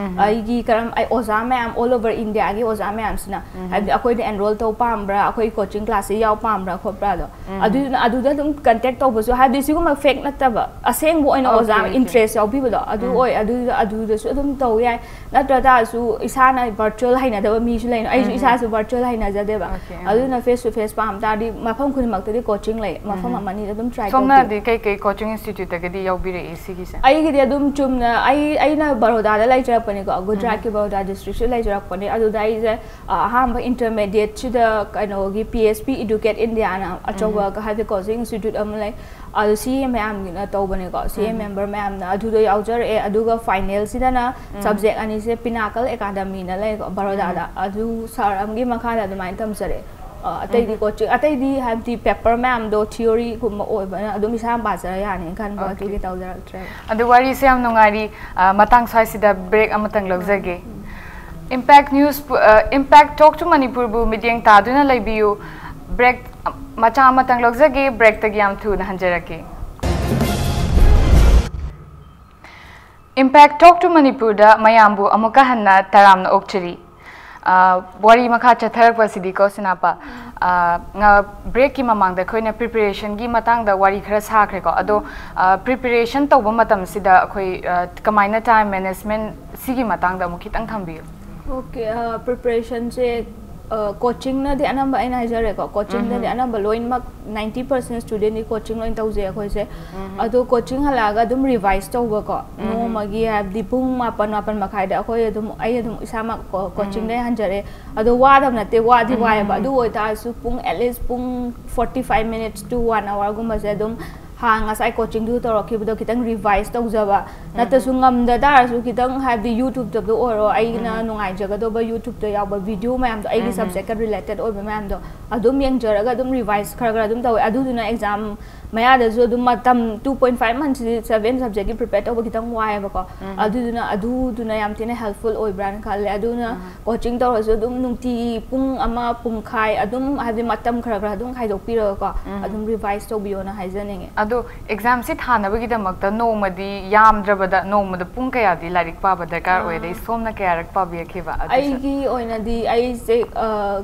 ꯑꯩꯒꯤ ꯀꯔꯝ, ꯑꯩ ꯑꯣꯖꯥ ꯃꯌꯥꯝ, all over Indiaꯒꯤ ꯑꯣꯖꯥ ꯃꯌꯥꯝꯁꯤꯅ, ꯍꯥꯏꯕꯗꯤ ꯑꯩꯈꯣꯏꯗ ꯑꯦꯟꯔꯣꯜ ꯇꯧ ꯄꯥꯝꯕ꯭ꯔꯥ, ꯑꯩꯈꯣꯏ ꯀꯣꯆꯤꯡ ꯀ꯭ꯂꯥꯁꯁꯤ ꯌꯥꯎ ꯄꯥꯝꯕ꯭ꯔꯥ ꯈꯣꯠꯄ꯭ꯔꯥꯗꯣ, ꯑꯗꯨꯅ ꯑꯗꯨꯗ ꯑꯗꯨꯝ ꯀꯟꯇꯦꯛ ꯇꯧꯕꯁꯨ, ꯍꯥꯏꯕꯗꯤ ꯁꯤꯒꯨꯝꯕ ꯐꯦꯛ ꯅꯠꯇꯕ, ꯑꯁꯦꯡꯕ ꯑꯣꯏꯅ ꯑꯣꯀꯦ, ꯑꯣꯖꯥ ꯑꯣꯀꯦ. ꯏꯟꯇꯔꯦꯁ ꯌꯥꯎꯕꯤꯕꯗꯣ ꯑꯗꯨ ꯑꯣꯏ. ꯑꯗꯨꯗ, ꯑꯗꯨꯗꯁꯨ ꯑꯗꯨꯝ ꯇꯧ ꯌꯥꯏ. ꯅꯠꯇ꯭ꯔ ꯇꯥꯔꯁꯨ ꯏꯁꯥꯅ ꯚꯔꯆꯨꯋꯦꯜ ꯍꯩꯅꯗꯕ ꯃꯤꯁꯨ ꯂꯩꯅ, ꯑꯩꯁꯨ ꯏꯁꯥꯁꯨ ꯚꯔꯆꯨꯋꯦꯜ ꯍꯩꯅꯖꯗꯦꯕ. ꯑꯣꯀꯦ, ꯑꯥ. ꯑꯗꯨꯅ ꯐꯦꯁ ꯇꯨ ꯐꯦꯁ ꯄꯥꯝ ꯇꯥꯔꯗꯤ ꯃꯐꯝ ꯈꯨꯗꯤꯡꯃꯛꯇꯗꯤ ꯀꯣꯆꯤꯡ ꯂꯩ, ꯃꯐꯝ ꯑꯃꯅꯤꯗ ꯑꯗꯨꯝ ꯇ꯭ꯔꯥꯏ ꯇꯧꯕꯤꯌꯨ. ꯁꯣꯝꯅꯗꯤ ꯀꯩ ꯀꯩ ꯀꯣꯆꯤꯡ ꯏꯟꯁꯇꯤꯇ꯭ꯌꯨꯠꯇꯒꯤꯗꯤ ꯌꯥꯎꯕꯤꯔꯛꯏ ꯁꯤꯒꯤꯁꯦ? ꯑꯩꯒꯤꯗꯤ ꯑꯗꯨꯝ ꯆꯨꯝꯅ ꯑꯩ, ꯑꯩꯅ ꯕꯔꯣꯗꯥꯗ ꯂꯩꯖꯔꯛꯄꯅꯤꯀꯣ, ꯒꯨꯖꯔꯥꯠꯀꯤ ꯕꯔꯣꯗꯥ ꯗꯤꯁꯇ꯭ꯔꯤꯛꯁꯤꯗ ꯂꯩꯖꯔꯛꯄꯅꯤ. ꯑꯗꯨꯗ ꯑꯩꯁꯦ, ꯑ, ꯑꯍꯥꯟꯕ ꯏꯟꯇꯔꯃꯦꯗꯤꯌꯦꯠꯁꯤꯗ ꯀꯩꯅꯣꯒꯤ P S P Educate Indiaꯅ ꯑꯆꯧꯕ, ꯍꯥꯏꯕꯗꯤ ꯀꯣꯆꯤꯡ ꯏꯟꯁꯇꯤꯇ꯭ꯌꯨꯠ ꯑꯃ ꯂꯩ, ꯑꯗꯨ ꯁꯤ ꯑꯦ ꯃꯌꯥꯝꯒꯤꯅ ꯇꯧꯕꯅꯦꯀꯣ, ꯁꯤ ꯑꯦ ꯃꯦꯝꯕꯔ ꯃꯌꯥꯝꯅ ꯑꯗꯨꯗ ꯌꯥꯎꯖꯔꯛꯑꯦ. ꯑꯗꯨꯒ ꯐꯥꯏꯅꯦꯜꯁꯤꯗꯅ ꯁꯕꯖꯦꯛ ꯑꯅꯤꯁꯦ ꯄꯤꯅꯥꯀꯜ ꯑꯦꯀꯥꯗꯃꯤꯅ ꯂꯩꯀꯣ, ꯕꯔꯣꯗꯥꯗ. ꯑꯗꯨ ꯁꯥꯔ ꯑꯃꯒꯤ ꯃꯈꯥꯗ ꯑꯗꯨꯃꯥꯏꯅ ꯇꯝꯖꯔꯛꯑꯦ. ꯑ, ꯑꯇꯩꯗꯤ ꯀꯣꯆꯤꯡ, ꯑꯇꯩꯗꯤ ꯍꯥꯏꯕꯗꯤ ꯄꯦꯄꯔ ꯃꯌꯥꯝꯗꯣ ꯊꯤꯑꯣꯔꯤꯒꯨꯝꯕ ꯑꯣꯏꯕꯅ ꯑꯗꯨꯝ ꯏꯁꯥꯅ ꯄꯥꯖꯔ ꯌꯥꯅꯤꯅ ꯈꯟꯕ, ꯑꯣꯀꯦ. ꯑꯗꯨꯒꯤ ꯇꯧꯖꯔꯛꯇ꯭ꯔꯦ. ꯑꯗꯨ ꯋꯥꯔꯤꯁꯦ ꯌꯥꯝ ꯅꯨꯡꯉꯥꯏꯔꯤ. ꯑ, ꯃꯇꯥꯡ ꯁ꯭ꯋꯥꯏꯁꯤꯗ ꯕ꯭ꯔꯦꯛ ꯑꯃꯇꯪ ꯂꯧꯖꯒꯦ. ꯏꯝꯄꯦꯛ ꯅ꯭ꯌꯨꯁ, ꯑ, ꯏꯝꯄꯦꯛ ꯇꯣꯛ ꯇꯨ ꯃꯅꯤꯄꯨꯔꯕꯨ ꯃꯤꯠꯌꯦꯡ ꯇꯥꯗꯨꯅ ꯂꯩꯕꯤꯌꯨ. ꯕ꯭ꯔꯦꯛ ꯃꯆꯥ ꯑꯃꯇꯪ ꯂꯧꯖꯒꯦ, ꯕ꯭ꯔꯦꯛꯇꯒꯤ ꯌꯥꯝ ꯊꯨꯅ ꯍꯟꯖꯔꯛꯀꯦ. ꯏꯝꯄꯦꯛ ꯇꯣꯛ ꯇꯨ ꯃꯅꯤꯄꯨꯔꯗ ꯃꯌꯥꯝꯕꯨ ꯑꯃꯨꯛꯀ ꯍꯟꯅ ꯇꯔꯥꯝꯅ ꯑꯣꯛꯆꯔꯤ꯫ ꯑ, ꯋꯥꯔꯤ ꯃꯈꯥ ꯆꯠꯊꯔꯛꯄꯁꯤꯗꯤꯀꯣ, ꯁꯤꯅꯥꯄꯥ, ꯑ, ꯉ-, breakꯀꯤ ꯃꯃꯥꯡꯗ ꯑꯩꯈꯣꯏꯅ preparationꯒꯤ ꯃꯇꯥꯡꯗ ꯋꯥꯔꯤ ꯈꯔ ꯁꯥꯈ꯭ꯔꯦꯀꯣ꯫ ꯑꯗꯣ, ꯑ, preparation ꯇꯧꯕ ꯃꯇꯝꯁꯤꯗ ꯑꯩꯈꯣꯏ, ꯑ, ꯀꯃꯥꯏꯅ time management, ꯁꯤꯒꯤ ꯃꯇꯥꯡꯗ ꯑꯃꯨꯛ ꯈꯤꯇꯪ ꯊꯝꯕꯤꯌꯨ꯫ Okay, ꯑ, preparationꯁꯦ, ꯑ, coachingꯅꯗꯤ ꯑꯅꯝꯕ, ꯑꯩꯅ ꯍꯥꯏꯖꯔꯦꯀꯣ, coachingꯗꯗꯤ ꯑꯅꯝꯕ ꯂꯣꯏꯅꯃꯛ ninety percent studentꯀꯤ coaching ꯂꯣꯏ ꯇꯧꯖꯩ ꯑꯩꯈꯣꯏꯁꯦ꯫ ꯑꯗꯣ coaching ꯍꯜꯂꯛꯑꯒ ꯑꯗꯨꯝ revise ꯇꯧꯕꯀꯣ, ꯅꯣꯡꯃꯒꯤ, ꯍꯥꯏꯕꯗꯤ ꯄꯨꯡ ꯃꯥꯄꯟ, ꯃꯥꯄꯟ ꯃꯈꯥꯏꯗ ꯑꯩꯈꯣꯏ ꯑꯗꯨꯝ, ꯑꯩ ꯑꯗꯨꯝ ꯏꯁꯥꯃꯛ ꯀꯣ, coachingꯗꯩ ꯍꯟꯖꯔꯦ꯫ ꯑꯗꯣ ꯋꯥꯗꯕ ꯅꯠꯇꯦ, ꯋꯥꯗꯤ ꯋꯥꯏꯑꯦꯕ꯫ ꯑꯗꯨ ꯑꯣꯏꯇꯥꯔꯁꯨ ꯄꯨꯡ, at least ꯄꯨꯡ forty five minutes to one hourꯒꯨꯝꯕꯁꯦ ꯑꯗꯨꯝ ꯍꯥꯟꯅ ꯉꯁꯥꯏ coachingꯗꯨ ꯇꯧꯔꯛꯈꯤꯕꯗꯣ ꯈꯤꯇꯪ revise ꯇꯧꯖꯕ ꯅꯠꯇ꯭ꯔꯁꯨ, ꯉꯝꯗ ꯇꯥꯔꯁꯨ ꯈꯤꯇꯪ, ꯍꯥꯏꯕꯗꯤ YouTubeꯇꯕꯨ ꯑꯣꯏꯔꯣ, ꯑꯩꯅ ꯅꯨꯡꯉꯥꯏꯖꯒꯗꯧꯕ YouTubeꯇ ꯌꯥꯎꯕ video ꯃꯌꯥꯝꯗꯣ, ꯑꯩꯒꯤ subjectꯀ related ꯑꯣꯏꯕ ꯃꯌꯥꯝꯗꯣ ꯑꯗꯨꯝ ꯌꯦꯡꯖꯔꯒ ꯑꯗꯨꯝ revise ꯈꯔ ꯈꯔ ꯑꯗꯨꯝ ꯇꯧꯋꯦ꯫ ꯑꯗꯨꯗꯨꯅ exam ꯃꯌꯥꯗꯁꯨ ꯑꯗꯨꯝ ꯃꯇꯝ two point five monthsꯁꯤꯗꯤ seven subjectꯀꯤ prepare ꯇꯧꯕ ꯈꯤꯇꯪ ꯋꯥꯏꯑꯦꯕꯀꯣ꯫ ꯑꯗꯨꯗꯨꯅ ꯑꯗꯨꯗꯨꯅ ꯌꯥꯝ ꯊꯤꯅ helpful ꯑꯣꯏꯕ꯭ꯔꯥꯅ ꯈꯜꯂꯦ꯫ ꯑꯗꯨꯅ coaching ꯇꯧꯔꯁꯨ ꯑꯗꯨꯝ ꯅꯨꯡꯇꯤꯒꯤ ꯄꯨꯡ ꯑꯃ ꯄꯨꯡꯈꯥꯏ ꯑꯗꯨꯝ, ꯍꯥꯏꯕꯗꯤ ꯃꯇꯝ ꯈꯔ ꯈꯔ ꯑꯗꯨꯝ ꯈꯥꯏꯗꯣꯛꯄꯤꯔꯒꯀꯣ, ꯑꯗꯨꯝ revise ꯇꯧꯕꯤꯌꯣꯅ ꯍꯥꯏꯖꯅꯤꯡꯉꯦ꯫ ꯑꯗꯣ examꯁꯤ ꯊꯥꯅꯕꯒꯤꯗꯃꯛꯇ ꯅꯣꯡꯃꯗꯤ ꯌꯥꯝꯗ꯭ꯔꯕꯗ ꯅꯣꯡꯃꯗ ꯄꯨꯡ ꯀꯌꯥꯗꯤ ꯂꯥꯏꯔꯤꯛ ꯄꯥꯕ ꯗꯔꯀꯥꯔ ꯑꯣꯏ? ꯑꯗꯩ ꯁꯣꯝꯅ ꯀꯌꯥꯔꯛ ꯄꯥꯕꯤꯔꯛꯈꯤꯕ? ꯑꯗꯨꯁꯨ꯫ ꯑꯩꯒꯤ ꯑꯣꯏꯅꯗꯤ ꯑꯩꯁꯦ, ꯑ,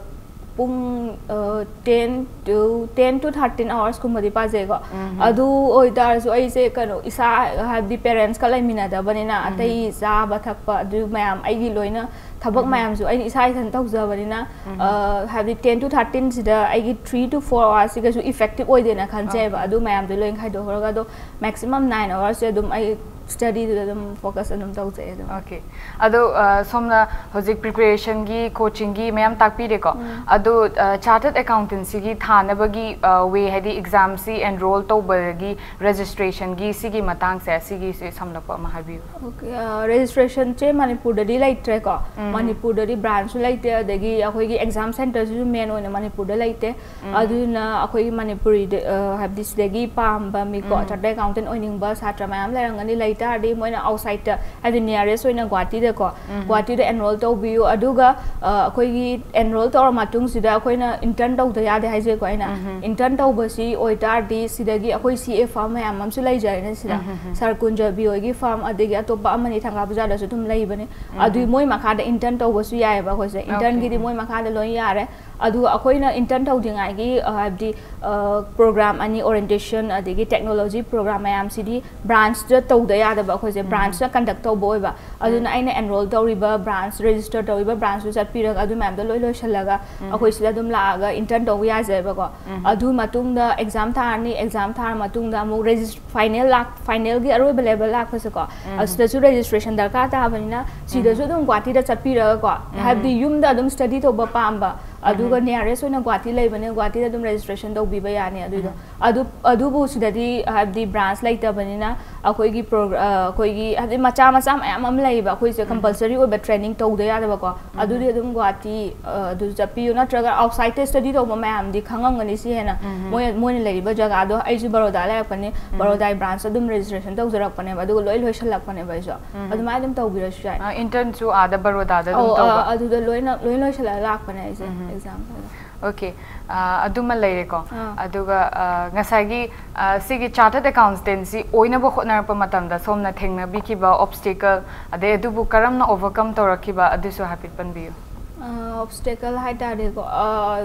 ꯄꯨꯡ, ꯑ, ten to, ten to thirteen hoursꯀꯨꯝꯕꯗꯤ ꯄꯥꯖꯩꯀꯣ꯫ ꯑꯗꯨ ꯑꯣꯏꯇꯥꯔꯁꯨ ꯑꯩꯁꯦ ꯀꯩꯅꯣ, ꯏꯁꯥ, ꯍꯥꯏꯕꯗꯤ parentsꯀ ꯂꯩꯃꯤꯟꯅꯗꯕꯅꯤꯅ ꯑꯇꯩ ꯆꯥꯕ ꯊꯛꯄ ꯑꯗꯨ ꯃꯌꯥꯝ ꯑꯩꯒꯤ ꯂꯣꯏꯅ ꯊꯕꯛ ꯃꯌꯥꯝꯁꯨ ꯑꯩꯅ ꯏꯁꯥ ꯏꯊꯟ ꯇꯧꯖꯕꯅꯤꯅ, ꯑ, ꯍꯥꯏꯕꯗꯤ ten to thirteenꯁꯤꯗ ꯑꯩꯒꯤ three to four hoursꯁꯤ ꯀꯩꯁꯨ effective ꯑꯣꯏꯗꯦꯅ ꯈꯟꯖꯩꯕ꯫ ꯑꯗꯨ ꯃꯌꯥꯝꯗꯣ ꯂꯣꯏꯅ ꯈꯥꯏꯗꯣꯛꯈ꯭ꯔꯒ ꯑꯗꯣ maximum nine hoursꯁꯦ ꯑꯗꯨꯝ ꯑꯩ studyꯗꯨꯗ ꯑꯗꯨꯝ focus ꯑꯗꯨꯝ ꯇꯧꯖꯩ ꯑꯗꯨꯝ꯫ Okay. ꯑꯗꯣ, ꯑ, ꯁꯣꯝꯅ ꯍꯧꯖꯤꯛ preparationꯒꯤ, coachingꯒꯤ ꯃꯌꯥꯝ ꯇꯥꯛꯄꯤꯔꯦꯀꯣ꯫ ꯑꯗꯣ, ꯑ, chartered accountancyꯒꯤ ꯊꯥꯅꯕꯒꯤ, ꯑ, way, ꯍꯥꯏꯗꯤ examꯁꯤ enroll ꯇꯧꯕꯒꯤ registrationꯒꯤ ꯁꯤꯒꯤ ꯃꯇꯥꯡꯁꯦ, ꯁꯤꯒꯤꯁꯦ ꯁꯝꯂꯞꯄ ꯑꯃ ꯍꯥꯏꯕꯤꯌꯨ꯫ Okay, ꯑ, registrationꯁꯦ ꯃꯅꯤꯄꯨꯔꯗꯗꯤ ꯂꯩꯇ꯭ꯔꯦꯀꯣ꯫ ꯃꯅꯤꯄꯨꯔꯗꯗꯤ branchꯁꯨ ꯂꯩꯇꯦ, ꯑꯗꯒꯤ ꯑꯩꯈꯣꯏꯒꯤ exam centreꯁꯤꯁꯨ main ꯑꯣꯏꯅ ꯃꯅꯤꯄꯨꯔꯗ ꯂꯩꯇꯦ꯫ ꯑꯗꯨꯅ ꯑꯩꯈꯣꯏꯒꯤ ꯃꯅꯤꯄꯨꯔꯤꯗ, ꯑ, ꯍꯥꯏꯕꯗꯤ ꯁꯤꯗꯒꯤ ꯄꯥꯝꯕ ꯃꯤꯀꯣ, chartered accountant ꯑꯣꯏꯅꯤꯡꯕ ꯁꯥꯇ꯭ꯔ ꯃꯌꯥꯝ ꯂꯩꯔꯝꯒꯅꯤ, ꯂꯩ ꯇꯥꯔꯗꯤ ꯃꯣꯏꯅ ꯑꯥꯎꯠꯁꯥꯏꯠꯇ, ꯍꯥꯏꯗꯤ ꯅꯤꯌꯔꯦꯁ ꯑꯣꯏꯅ ꯒꯨꯍꯥꯇꯤꯗꯀꯣ, ꯒꯨꯍꯥꯇꯤꯗ ꯑꯦꯟꯔꯣꯜ ꯇꯧꯕꯤꯌꯨ꯫ ꯑꯗꯨꯒ ꯑ, ꯑꯩꯈꯣꯏꯒꯤ ꯑꯦꯟꯔꯣꯜ ꯇꯧꯔ ꯃꯇꯨꯡꯁꯤꯗ ꯑꯩꯈꯣꯏꯅ ꯏꯟꯇꯔꯟ ꯇꯧꯗ ꯌꯥꯗꯦ ꯍꯥꯏꯖꯩꯀꯣ ꯑꯩꯅ꯫ ꯏꯟꯇꯔꯟ ꯇꯧꯕꯁꯤ ꯑꯣꯏꯇꯥꯔꯗꯤ ꯁꯤꯗꯒꯤ ꯑꯩꯈꯣꯏ ꯁꯤ ꯑꯦ ꯐꯥꯔꯝ ꯃꯌꯥꯝ ꯑꯃꯁꯨ ꯂꯩꯖꯔꯦꯅꯦ ꯁꯤꯗ꯫ ꯁꯥꯔ ꯀꯨꯟꯖꯕꯤ ꯍꯣꯏꯒꯤ ꯐꯥꯔꯝ, ꯑꯗꯒꯤ ꯑꯇꯣꯞꯄ ꯑꯃꯅꯤ ꯊꯪꯒꯥ ꯕꯖꯥꯔꯗꯁꯨ ꯑꯗꯨꯝ ꯂꯩꯕꯅꯦ꯫ ꯑꯗꯨ ꯃꯣꯏ ꯃꯈꯥꯗ ꯏꯟꯇꯔꯟ ꯇꯧꯕꯁꯨ ꯌꯥꯏꯑꯕ ꯑꯩꯈꯣꯏꯁꯦ꯫ ꯏꯟꯇꯔꯟꯒꯤꯗꯤ ꯃꯣꯏ ꯃꯈꯥꯗ ꯂꯣꯏ ꯌꯥꯔꯦ꯫ ꯑꯗꯨꯒ ꯑꯩꯈꯣꯏꯅ ꯏꯟꯇꯔꯟ ꯇꯧꯗ꯭ꯔꯤꯉꯩꯒꯤ, ꯑ, ꯍꯥꯏꯕꯗꯤ, ꯄ꯭ꯔꯣꯒ꯭ꯔꯥꯝ ꯑꯅꯤ, ꯑꯣꯔꯤꯌꯦꯟꯇꯦꯁꯟ ꯑꯗꯒꯤ ꯇꯦꯛꯅꯣꯂꯣꯖꯤ ꯄ꯭ꯔꯣꯒ꯭ꯔꯥꯝ ꯃꯌꯥꯝꯁꯤꯗꯤ ꯕ꯭ꯔꯥꯟꯁꯇ ꯇꯧꯗ ꯌꯥꯗꯕ, ꯑꯩꯈꯣꯏꯁꯦ ꯕ꯭ꯔꯥꯟꯁꯇ ꯀꯟꯗꯛ ꯇꯧꯕ ꯑꯣꯏꯕ꯫ ꯑꯗꯨꯅ ꯑꯩꯅ ꯑꯦꯟꯔꯣꯜ ꯇꯧꯔꯤꯕ ꯕ꯭ꯔꯥꯟꯁ, ꯔꯦꯖꯤꯁꯇꯔ ꯇꯧꯔꯤꯕ ꯕ꯭ꯔꯥꯟꯁꯇꯨ ꯆꯠꯄꯤꯔꯒ ꯑꯗꯨ ꯃꯌꯥꯝꯗꯣ ꯂꯣꯏ ꯂꯣꯏꯁꯤꯜꯂꯒ ꯑꯩꯈꯣꯏ ꯁꯤꯗ ꯑꯗꯨꯝ ꯂꯥꯛꯑꯒ ꯏꯟꯇꯔꯟ ꯇꯧꯕ ꯌꯥꯖꯩꯕꯀꯣ꯫ ꯑꯗꯨ ꯃꯇꯨꯡꯗ ꯑꯦꯛꯖꯥꯝ ꯊꯥꯔꯅꯤ꯫ ꯑꯦꯛꯖꯥꯝ ꯊꯥꯔ ꯃꯇꯨꯡꯗ ꯑꯃꯨꯛ ꯔꯦꯖꯤꯁ-, ꯐꯥꯏꯅꯦꯜ ꯂꯥꯛ-, ꯐꯥꯏꯅꯦꯜꯒꯤ ꯑꯔꯣꯏꯕ ꯂꯦꯕꯦꯜ ꯂꯥꯛꯄꯁꯦꯀꯣ, ꯑꯁꯤꯗꯁꯨ ꯔꯦꯖꯤꯁꯇ꯭ꯔꯦꯁꯟ ꯗꯔꯀꯥꯔ ꯇꯥꯕꯅꯤꯅ ꯁꯤꯗꯁꯨ ꯑꯗꯨꯝ ꯒꯨꯍꯥꯇꯤꯗ ꯆꯠꯄꯤꯔꯒꯀꯣ, ꯍꯥꯏꯕꯗꯤ ꯌꯨꯝꯗ ꯑꯗꯨꯝ ꯁ꯭ꯇꯗꯤ ꯇꯧꯕ ꯄꯥꯝꯕ, ꯑꯗꯨꯒ ꯅꯤꯌꯔꯦꯁ ꯑꯣꯏꯅ ꯒꯨꯍꯥꯇꯤ ꯂꯩꯕꯅꯦ, ꯒꯨꯍꯥꯇꯤꯗ ꯑꯗꯨꯝ ꯔꯦꯖꯤꯁꯇ꯭ꯔꯦꯁꯟ ꯇꯧꯕꯤꯕ ꯌꯥꯅꯤ꯫ ꯑꯗꯨꯏꯗꯣ ꯑꯗꯨ, ꯑꯗꯨꯕꯨ ꯁꯤꯗꯗꯤ ꯍꯥꯏꯕꯗꯤ ꯕ꯭ꯔꯥꯟꯁ ꯂꯩꯇꯕꯅꯤꯅ ꯑꯩꯈꯣꯏꯒꯤ ꯄ꯭ꯔꯣꯒ꯭ꯔꯥ-, ꯑ, ꯑꯩꯈꯣꯏꯒꯤ ꯍꯥꯏꯕꯗꯤ ꯃꯆꯥ ꯃꯆꯥ ꯃꯌꯥꯝ ꯑꯃ ꯂꯩꯌꯦꯕ, ꯑꯩꯈꯣꯏꯁꯦ ꯀꯝꯄꯜꯁꯔꯤ ꯑꯣꯏꯕ ꯇ꯭ꯔꯦꯅꯤꯡ ꯇꯧꯗ ꯌꯥꯗꯕꯀꯣ꯫ ꯑꯗꯨꯗꯤ ꯑꯗꯨꯝ ꯒꯨꯍꯥꯇꯤ, ꯑ, ꯑꯗꯨ ꯆꯠꯄꯤꯌꯨ, ꯅꯠꯇ꯭ꯔꯒ ꯑꯥꯎꯠꯁꯥꯏꯗꯇ ꯁ꯭ꯇꯗꯤ ꯇꯧꯕ ꯃꯌꯥꯝꯗꯤ ꯈꯪꯉꯝꯒꯅꯤ ꯁꯤ ꯍꯦꯟꯅ꯫ ꯃꯣꯏ, ꯃꯣꯏꯅ ꯂꯩꯔꯤꯕ ꯖꯒꯥꯗꯣ, ꯑꯩꯁꯨ ꯕꯔꯣꯗꯥ ꯂꯩꯔꯛꯄꯅꯤ, ꯕꯔꯣꯗꯥꯏ ꯕ꯭ꯔꯥꯟꯁ ꯑꯗꯨꯝ ꯔꯦꯖꯤꯁꯇ꯭ꯔꯦꯁꯟ ꯇꯧꯖꯔꯛꯄꯅꯦꯕ, ꯑꯗꯨꯒ ꯂꯣꯏ ꯂꯣꯏꯁꯜꯂꯛꯄꯅꯦꯕ ꯑꯩꯁꯨ꯫ ꯑꯗꯨꯃꯥꯏꯅ ꯑꯗꯨꯝ ꯇꯧꯕꯤꯔꯁꯨ ꯌꯥꯏ꯫ ꯏꯟꯇꯔꯟꯁꯨ ꯑꯥꯗ ꯕꯔꯣꯗꯥꯗ ꯑꯗꯨꯝ ꯑꯧ, ꯇꯧꯕ? ꯑ, ꯑꯗꯨꯗ ꯂꯣꯏꯅ, ꯂꯣꯏ ꯂꯣꯏꯁꯜꯂꯒ ꯂꯥꯛꯄꯅꯦ ꯑꯩꯁꯦ ꯑꯦꯛꯖꯥꯝ ꯇꯧꯕ꯫ ꯑꯣꯀꯦ꯫ ꯑ, ꯑꯗꯨꯃ ꯂꯩꯔꯦꯀꯣ꯫ ꯑꯥ꯫ ꯑꯗꯨꯒ, ꯑ, ꯉꯁꯥꯏꯒꯤ, ꯑ, ꯁꯤꯒꯤ ꯆꯥꯔꯇꯔꯗ ꯑꯦꯀꯥꯎꯟꯇꯦꯟꯁꯤ ꯑꯣꯏꯅꯕ ꯍꯣꯠꯅꯔꯛꯄ ꯃꯇꯝꯗ ꯁꯣꯝꯅ ꯊꯦꯡꯅꯕꯤꯈꯤꯕ ꯑꯣꯕꯁꯇꯦꯀꯜ, ꯑꯗꯩ ꯑꯗꯨꯕꯨ ꯀꯔꯝꯅ ꯑꯣꯚꯔꯀꯝ ꯇꯧꯔꯛꯈꯤꯕ, ꯑꯗꯨꯁꯨ ꯍꯥꯏꯐꯦꯠ ꯄꯟꯕꯤꯌꯨ꯫ ꯑ, ꯑꯣꯕꯁꯇꯦꯀꯜ ꯍꯥꯏꯇꯥꯔꯦꯀꯣ, ꯑ,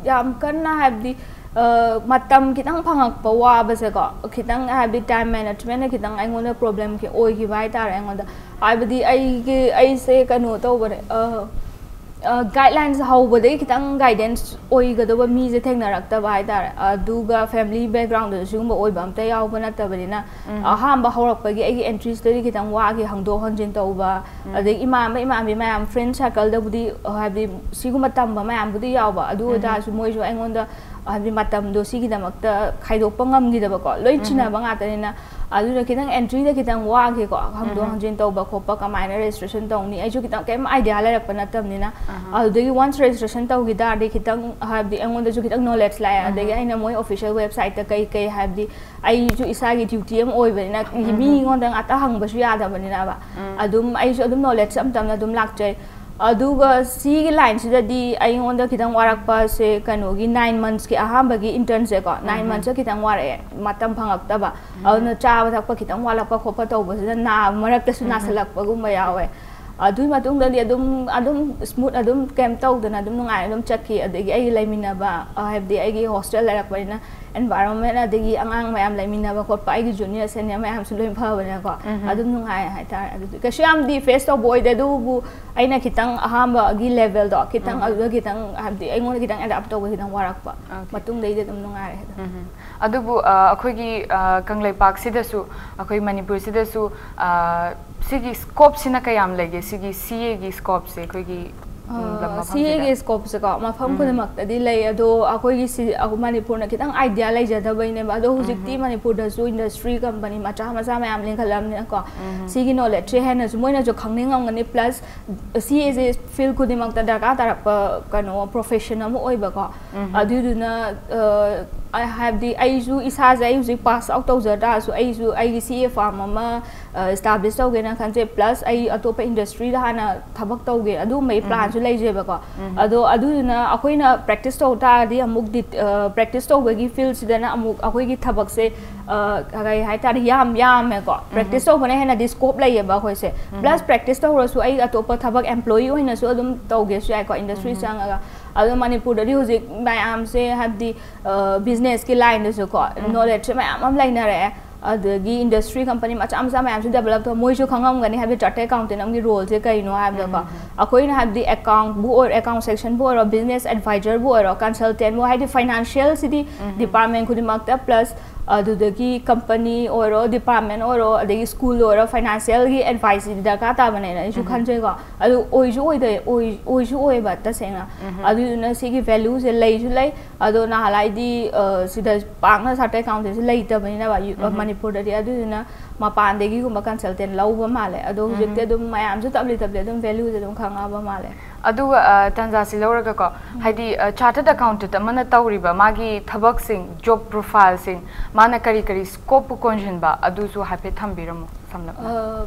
ꯌꯥꯝ ꯀꯟꯅ ꯍꯥꯏꯕꯗꯤ, ꯑ, ꯃꯇꯝ ꯈꯤꯇꯪ ꯐꯪꯉꯛꯄ ꯋꯥꯕꯁꯦꯀꯣ, ꯈꯤꯇꯪ ꯍꯥꯏꯕꯗꯤ ꯇꯥꯏꯝ ꯃꯦꯅꯦꯖꯃꯦꯟꯅ ꯈꯤꯇꯪ ꯑꯩꯉꯣꯟꯗ ꯄ꯭ꯔꯣꯕ꯭ꯂꯦꯝ ꯑꯣꯏꯈꯤꯕ ꯍꯥꯏꯇꯥꯔꯦ ꯑꯩꯉꯣꯟꯗ꯫ ꯍꯥꯏꯕꯗꯤ ꯑꯩꯒꯤ, ꯑꯩꯁꯦ ꯀꯩꯅꯣ ꯇꯧꯕꯅꯦ, ꯑ, ꯑ, ꯒꯥꯏꯗꯂꯥꯏꯟꯁ ꯍꯧꯕꯗꯒꯤ ꯈꯤꯇꯪ ꯒꯥꯏꯗꯦꯟꯁ ꯑꯣꯏꯒꯗꯕ ꯃꯤꯁꯦ ꯊꯦꯡꯅꯔꯛꯇꯕ ꯍꯥꯏꯇꯥꯔꯦ꯫ ꯑꯗꯨꯒ ꯐꯦꯃꯤꯂꯤ ꯕꯦꯛꯒ꯭ꯔꯥꯎꯟꯗꯁꯨ ꯁꯤꯒꯨꯝꯕ ꯑꯣꯏꯕ ꯑꯝꯇ ꯌꯥꯎꯕ ꯅꯠꯇꯕꯅꯤꯅ, ꯑꯍꯥꯟꯕ ꯍꯧꯔꯛꯄꯒꯤ ꯑꯩꯒꯤ ꯑꯦꯟꯇ꯭ꯔꯤꯁꯤꯗꯗꯤ ꯈꯤꯇꯪ ꯋꯥꯈꯤ, ꯍꯪꯗꯣꯛ ꯍꯪꯖꯤꯟ ꯇꯧꯕ, ꯑꯗꯩ ꯏꯃꯥꯟꯅꯕ ꯏꯃꯥꯟꯅꯕꯤ ꯃꯌꯥꯝ, ꯐ꯭ꯔꯦꯟ ꯁꯥꯔꯀꯜꯗꯕꯨꯗꯤ, ꯍꯥꯏꯕꯗꯤ ꯁꯤꯒꯨꯝꯕ ꯇꯝꯕ ꯃꯌꯥꯝꯕꯨꯗꯤ ꯌꯥꯎꯕ, ꯑꯗꯨ ꯑꯣꯏꯇꯥꯔꯁꯨ ꯃꯣꯏꯁꯨ ꯑꯩꯉꯣꯟꯗ, ꯍꯥꯏꯕꯗꯤ ꯃꯇꯝꯗꯣ ꯁꯤꯒꯤꯗꯃꯛꯇ ꯈꯥꯏꯗꯣꯛꯄ ꯉꯝꯈꯤꯗꯕꯀꯣ, ꯂꯣꯏ ꯆꯤꯟꯅꯕ ꯉꯥꯛꯇꯅꯤꯅ꯫ ꯑꯗꯨꯅ ꯈꯤꯇꯪ ꯑꯦꯟꯇ꯭ꯔꯤꯗ ꯈꯤꯇꯪ ꯋꯥꯈꯤꯀꯣ, ꯍꯪꯗꯣꯛ ꯍꯪꯖꯤꯟ ꯇꯧꯕ ꯈꯣꯠꯄ, ꯀꯃꯥꯏꯅ ꯔꯦꯖꯤꯁꯇ꯭ꯔꯦꯁꯟ ꯇꯧꯅꯤ, ꯑꯩꯁꯨ ꯈꯤꯇꯪ ꯀꯩꯝ ꯑꯥꯏꯗꯤꯌꯥ ꯂꯩꯔꯛꯄ ꯅꯠꯇꯕꯅꯤꯅ꯫ ꯑꯗꯨꯗꯒꯤ once registration ꯇꯧꯈꯤ ꯇꯥꯔꯗꯤ ꯈꯤꯇꯪ, ꯍꯥꯏꯕꯗꯤ, ꯑꯩꯉꯣꯟꯗꯁꯨ ꯈꯤꯇꯪ knowledge ꯂꯥꯛꯑꯦ꯫ ꯑꯗꯒꯤ ꯑꯩꯅ ꯃꯣꯏ official website ꯇ ꯀꯩ ꯀꯩ, ꯍꯥꯏꯕꯗꯤ, ꯑꯩꯁꯨ ꯏꯁꯥꯒꯤ duty ꯑꯃ ꯑꯣꯏꯕꯅꯤꯅ, ꯃꯤꯉꯣꯟꯗ ꯉꯥꯛꯇ ꯍꯪꯕꯁꯨ ꯌꯥꯗꯕꯅꯤꯅꯕ꯫ ꯑꯗꯨꯝ ꯑꯩꯁꯨ ꯑꯗꯨꯝ knowledge ꯇꯞ ꯇꯞꯅ ꯑꯗꯨꯝ ꯂꯥꯛꯆꯩ꯫ ꯑꯗꯨꯒ ꯁꯤꯒꯤ line ꯁꯤꯗꯗꯤ ꯑꯩꯉꯣꯟꯗ ꯈꯤꯇꯪ ꯋꯥꯔꯛꯄꯁꯦ ꯀꯩꯅꯣꯒꯤ nine months ꯀꯤ ꯑꯍꯥꯟꯕꯒꯤ intern ꯁꯦꯀꯣ, nine months ꯈꯤꯇꯪ ꯋꯥꯔꯛꯑꯦ, ꯃꯇꯝ ꯐꯪꯉꯛꯇꯕ꯫ ꯑꯗꯨꯅ ꯆꯥꯕ ꯊꯛꯄ ꯈꯤꯇꯪ ꯋꯥꯠꯂꯛꯄ ꯈꯣꯠꯄ ꯇꯧꯕꯁꯤꯗ ꯅꯥꯕ ꯃꯔꯛꯇꯁꯨ ꯅꯥꯁꯜꯂꯛꯄꯒꯨꯝꯕ ꯌꯥꯎꯋꯦ꯫ ꯑꯗꯨꯒꯤ ꯃꯇꯨꯡꯗꯗꯤ ꯑꯗꯨꯝ, ꯑꯗꯨꯝ smooth, ꯑꯗꯨꯝ ꯀꯩꯝ ꯇꯧꯗꯅ ꯑꯗꯨꯝ ꯅꯨꯡꯉꯥꯏꯅ ꯑꯗꯨꯝ ꯆꯠꯈꯤ꯫ ꯑꯗꯒꯤ ꯑꯩꯒꯤ ꯂꯩꯃꯤꯟꯅꯕ, ꯑ, ꯍꯥꯏꯕꯗꯤ ꯑꯩꯒꯤ hostel ꯂꯩꯔꯛꯄꯅꯤꯅ environment, ꯑꯗꯒꯤ ꯑꯉꯥꯡ ꯃꯌꯥꯝ ꯂꯩꯃꯤꯟꯅꯕ ꯈꯣꯠꯄ, ꯑꯩꯒꯤ junior senior ꯃꯌꯥꯝꯁꯨ ꯂꯣꯏ ꯐꯕꯅꯤꯅꯀꯣ, ꯑꯗꯨꯝ ꯅꯨꯡꯉꯥꯏ ꯍꯥꯏꯇꯥꯔꯦ꯫ ꯑꯗꯨꯗꯤ ꯀꯩꯁꯨ ꯌꯥꯝꯗꯤ face ꯇꯧꯕ ꯑꯣꯏꯗꯦ, ꯑꯗꯨꯕꯨ ꯑꯩꯅ ꯈꯤꯇꯪ ꯑꯍꯥꯟꯕꯒꯤ level ꯗꯣ ꯈꯤꯇꯪ, ꯑꯗꯨꯗ ꯈꯤꯇꯪ, ꯍꯥꯏꯕꯗꯤ ꯑꯩꯉꯣꯟꯗ ꯈꯤꯇꯪ adapt ꯇꯧꯕ ꯈꯤꯇꯪ ꯋꯥꯔꯛꯄ꯫ ꯃꯇꯨꯡꯗꯩꯗꯤ ꯑꯗꯨꯝ ꯅꯨꯡꯉꯥꯏꯔꯦ ꯑꯗꯨꯝ꯫ ꯑꯗꯨꯕꯨ, ꯑ, ꯑꯩꯈꯣꯏꯒꯤ, ꯑ, ꯀꯪꯂꯩꯄꯥꯛꯁꯤꯗꯁꯨ, ꯑꯩꯈꯣꯏ ꯃꯅꯤꯄꯨꯔꯁꯤꯗꯁꯨ, ꯑ, ꯁꯤꯒꯤ scope ꯁꯤꯅ ꯀꯌꯥꯝ ꯂꯩꯒꯦ? ꯁꯤꯒꯤ CA ꯒꯤ scope ꯁꯦ ꯑꯩꯈꯣꯏꯒꯤ, ꯎꯝ, ꯂꯝ ꯃꯐꯝꯁꯤꯗ? CA ꯒꯤ scope ꯁꯦꯀꯣ, ꯃꯐꯝ ꯈꯨꯗꯤꯡꯃꯛꯇꯗꯤ ꯂꯩ, ꯑꯗꯣ ꯑꯩꯈꯣꯏꯒꯤ ꯁꯤ, ꯑꯩꯈꯣꯏ ꯃꯅꯤꯄꯨꯔꯅ ꯈꯤꯇꯪ idea ꯂꯩꯖꯗꯕꯩꯅꯦꯕ꯫ ꯑꯗꯣ ꯍꯧꯖꯤꯛꯇꯤ ꯃꯅꯤꯄꯨꯔꯗꯁꯨ industry company ꯃꯆꯥ ꯃꯆꯥ ꯃꯌꯥꯝ ꯂꯤꯡꯈꯠꯂꯕꯅꯤꯅꯀꯣ, ꯁꯤꯒꯤ knowledge ꯁꯦ ꯍꯦꯟꯅꯁꯨ ꯃꯣꯏꯅꯁꯨ ꯈꯪꯅꯤꯡꯉꯝꯒꯅꯤ꯫ Plus CA ꯁꯦ field ꯈꯨꯗꯤꯡꯃꯛꯇ ꯗꯔꯀꯥꯔ ꯇꯥꯔꯛꯄ ꯀꯩꯅꯣ profession ꯑꯃ ꯑꯣꯏꯕꯀꯣ꯫ ꯑꯗꯨꯗꯨꯅ, ꯑ, ꯍꯥꯏꯕꯗꯤ ꯑꯩꯁꯨ ꯏꯁꯥꯁꯦ, ꯑꯩ ꯍꯧꯖꯤꯛ pass out ꯇꯧꯖ ꯇꯥꯔꯁꯨ, ꯑꯩꯁꯨ ꯑꯩꯒꯤ CA firm ꯑꯃ, ꯑ, establish ꯇꯧꯒꯦꯅ ꯈꯟꯖꯩ, plus ꯑꯩ ꯑꯇꯣꯞꯄ industry ꯗ ꯍꯥꯟꯅ ꯊꯕꯛ ꯇꯧꯒꯦ, ꯑꯗꯨꯒꯨꯝꯕꯒꯤ plan ꯁꯨ ꯂꯩꯖꯩꯕꯀꯣ꯫ ꯑꯗꯣ ꯑꯗꯨꯗꯨꯅ ꯑꯩꯈꯣꯏꯅ practice ꯇꯧ ꯇꯥꯔꯗꯤ ꯑꯃꯨꯛ ꯗꯤ-, ꯑ, practice ꯇꯧꯕꯒꯤ field ꯁꯤꯗꯅ ꯑꯃꯨꯛ ꯑꯩꯈꯣꯏꯒꯤ ꯊꯕꯛꯁꯦ, ꯑ, ꯀꯩ ꯍꯥꯏꯇꯥꯔꯦ, ꯌꯥꯝ ꯌꯥꯝꯃꯦꯀꯣ꯫ Practice ꯇꯧꯕꯅ ꯍꯦꯟꯅꯗꯤ scope ꯂꯩꯌꯦꯕ ꯑꯩꯈꯣꯏꯁꯦ꯫ Plus practice ꯇꯧꯔꯁꯨ ꯑꯩ ꯑꯇꯣꯞꯄ ꯊꯕꯛ employee ꯑꯣꯏꯅꯁꯨ ꯑꯗꯨꯝ ꯇꯧꯒꯦꯁꯨ ꯌꯥꯏꯀꯣ, industry ꯆꯪꯉꯒ꯫ ꯑꯗꯣ ꯃꯅꯤꯄꯨꯔꯗꯗꯤ ꯍꯧꯖꯤꯛ ꯃꯌꯥꯝꯁꯦ, ꯍꯥꯏꯕꯗꯤ, ꯑ, business ꯀꯤ line ꯗꯁꯨꯀꯣ, knowledge ꯁꯦ ꯃꯌꯥꯝ ꯑꯃ ꯂꯩꯅꯔꯛꯑꯦ꯫ ꯑꯗꯒꯤ industry company ꯃꯆꯥ ꯃꯆꯥ ꯃꯌꯥꯝꯁꯨ develop ꯇꯧ, ꯃꯣꯏꯁꯨ ꯈꯪꯉꯝꯒꯅꯤ, ꯍꯥꯏꯕꯗꯤ chartered accountant ꯑꯃꯒꯤ role ꯁꯦ ꯀꯩꯅꯣ ꯍꯥꯏꯕꯗꯀꯣ꯫ ꯑꯩꯈꯣꯏꯅ ꯍꯥꯏꯕꯗꯤ account ꯕꯨ ꯑꯣꯏꯔꯣ, account section ꯕꯨ ꯑꯣꯏꯔꯣ, business advisor ꯕꯨ ꯑꯣꯏꯔꯣ, consultant ꯕꯨ, ꯍꯥꯏꯗꯤ financial ꯁꯤꯗꯤ department ꯈꯨꯗꯤꯡꯃꯛꯇ, plus ꯑꯗꯨꯗꯒꯤ company ꯑꯣꯏꯔꯣ, department ꯑꯣꯏꯔꯣ, ꯑꯗꯒꯤ school ꯑꯣꯏꯔꯣ, financial ꯒꯤ advice ꯁꯤꯗꯤ ꯗꯔꯀꯥꯔ ꯇꯥꯕꯅꯦꯅ ꯑꯩꯁꯨ ꯈꯟꯖꯩꯀꯣ꯫ ꯑꯗꯨ ꯑꯣꯏꯁꯨ ꯑꯣꯏꯗꯣꯏ-, ꯑꯣꯏ-, ꯑꯣꯏꯁꯨ ꯑꯣꯏꯕ ꯇꯁꯦꯡꯅ꯫ ꯑꯗꯨꯗꯨꯅ ꯁꯤꯒꯤ value ꯁꯦ ꯂꯩꯁꯨ ꯂꯩ, ꯑꯗꯣ ꯅꯍꯥꯟꯋꯥꯏꯗꯤ, ꯑ, ꯁꯤꯗ ꯄꯥꯛꯅ chartered accountant ꯁꯦ ꯂꯩꯇꯕꯅꯤꯅ ꯌꯨ-, ꯃꯅꯤꯄꯨꯔꯗꯗꯤ, ꯑꯗꯨꯗꯨꯅ ꯃꯄꯥꯟꯗꯒꯤꯒꯨꯝꯕ consultant ꯂꯧꯕ ꯃꯥꯜꯂꯦ꯫ ꯑꯗꯣ ꯍꯧꯖꯤꯛꯇꯤ ꯑꯗꯨꯝ ꯃꯌꯥꯝꯁꯨ ꯇꯞꯂꯤ ꯇꯞꯂꯤ ꯑꯗꯨꯝ value ꯁꯦ ꯑꯗꯨꯝ ꯈꯪꯉꯛꯑꯕ ꯃꯥꯜꯂꯦ꯫ ꯑꯗꯨꯒ ꯑ, ꯇꯥꯟꯖꯥꯁꯤ ꯂꯧꯔꯒꯀꯣ, ꯍꯥꯏꯗꯤ ꯆꯥꯔꯇꯔꯗ ꯑꯦꯀꯥꯎꯟꯇꯦꯟꯠ ꯑꯃꯅ ꯇꯧꯔꯤꯕ ꯃꯥꯒꯤ ꯊꯕꯛꯁꯤꯡ, ꯖꯣꯕ ꯄ꯭ꯔꯣꯐꯥꯏꯜꯁꯤꯡ, ꯃꯥꯅ ꯀꯔꯤ ꯀꯔꯤ ꯁ꯭ꯀꯣꯞꯄꯨ ꯀꯣꯟꯁꯤꯟꯕ, ꯑꯗꯨꯁꯨ ꯍꯥꯏꯐꯦꯠ ꯊꯝꯕꯤꯔꯝꯃꯣ ꯁꯝꯂꯞꯅ꯫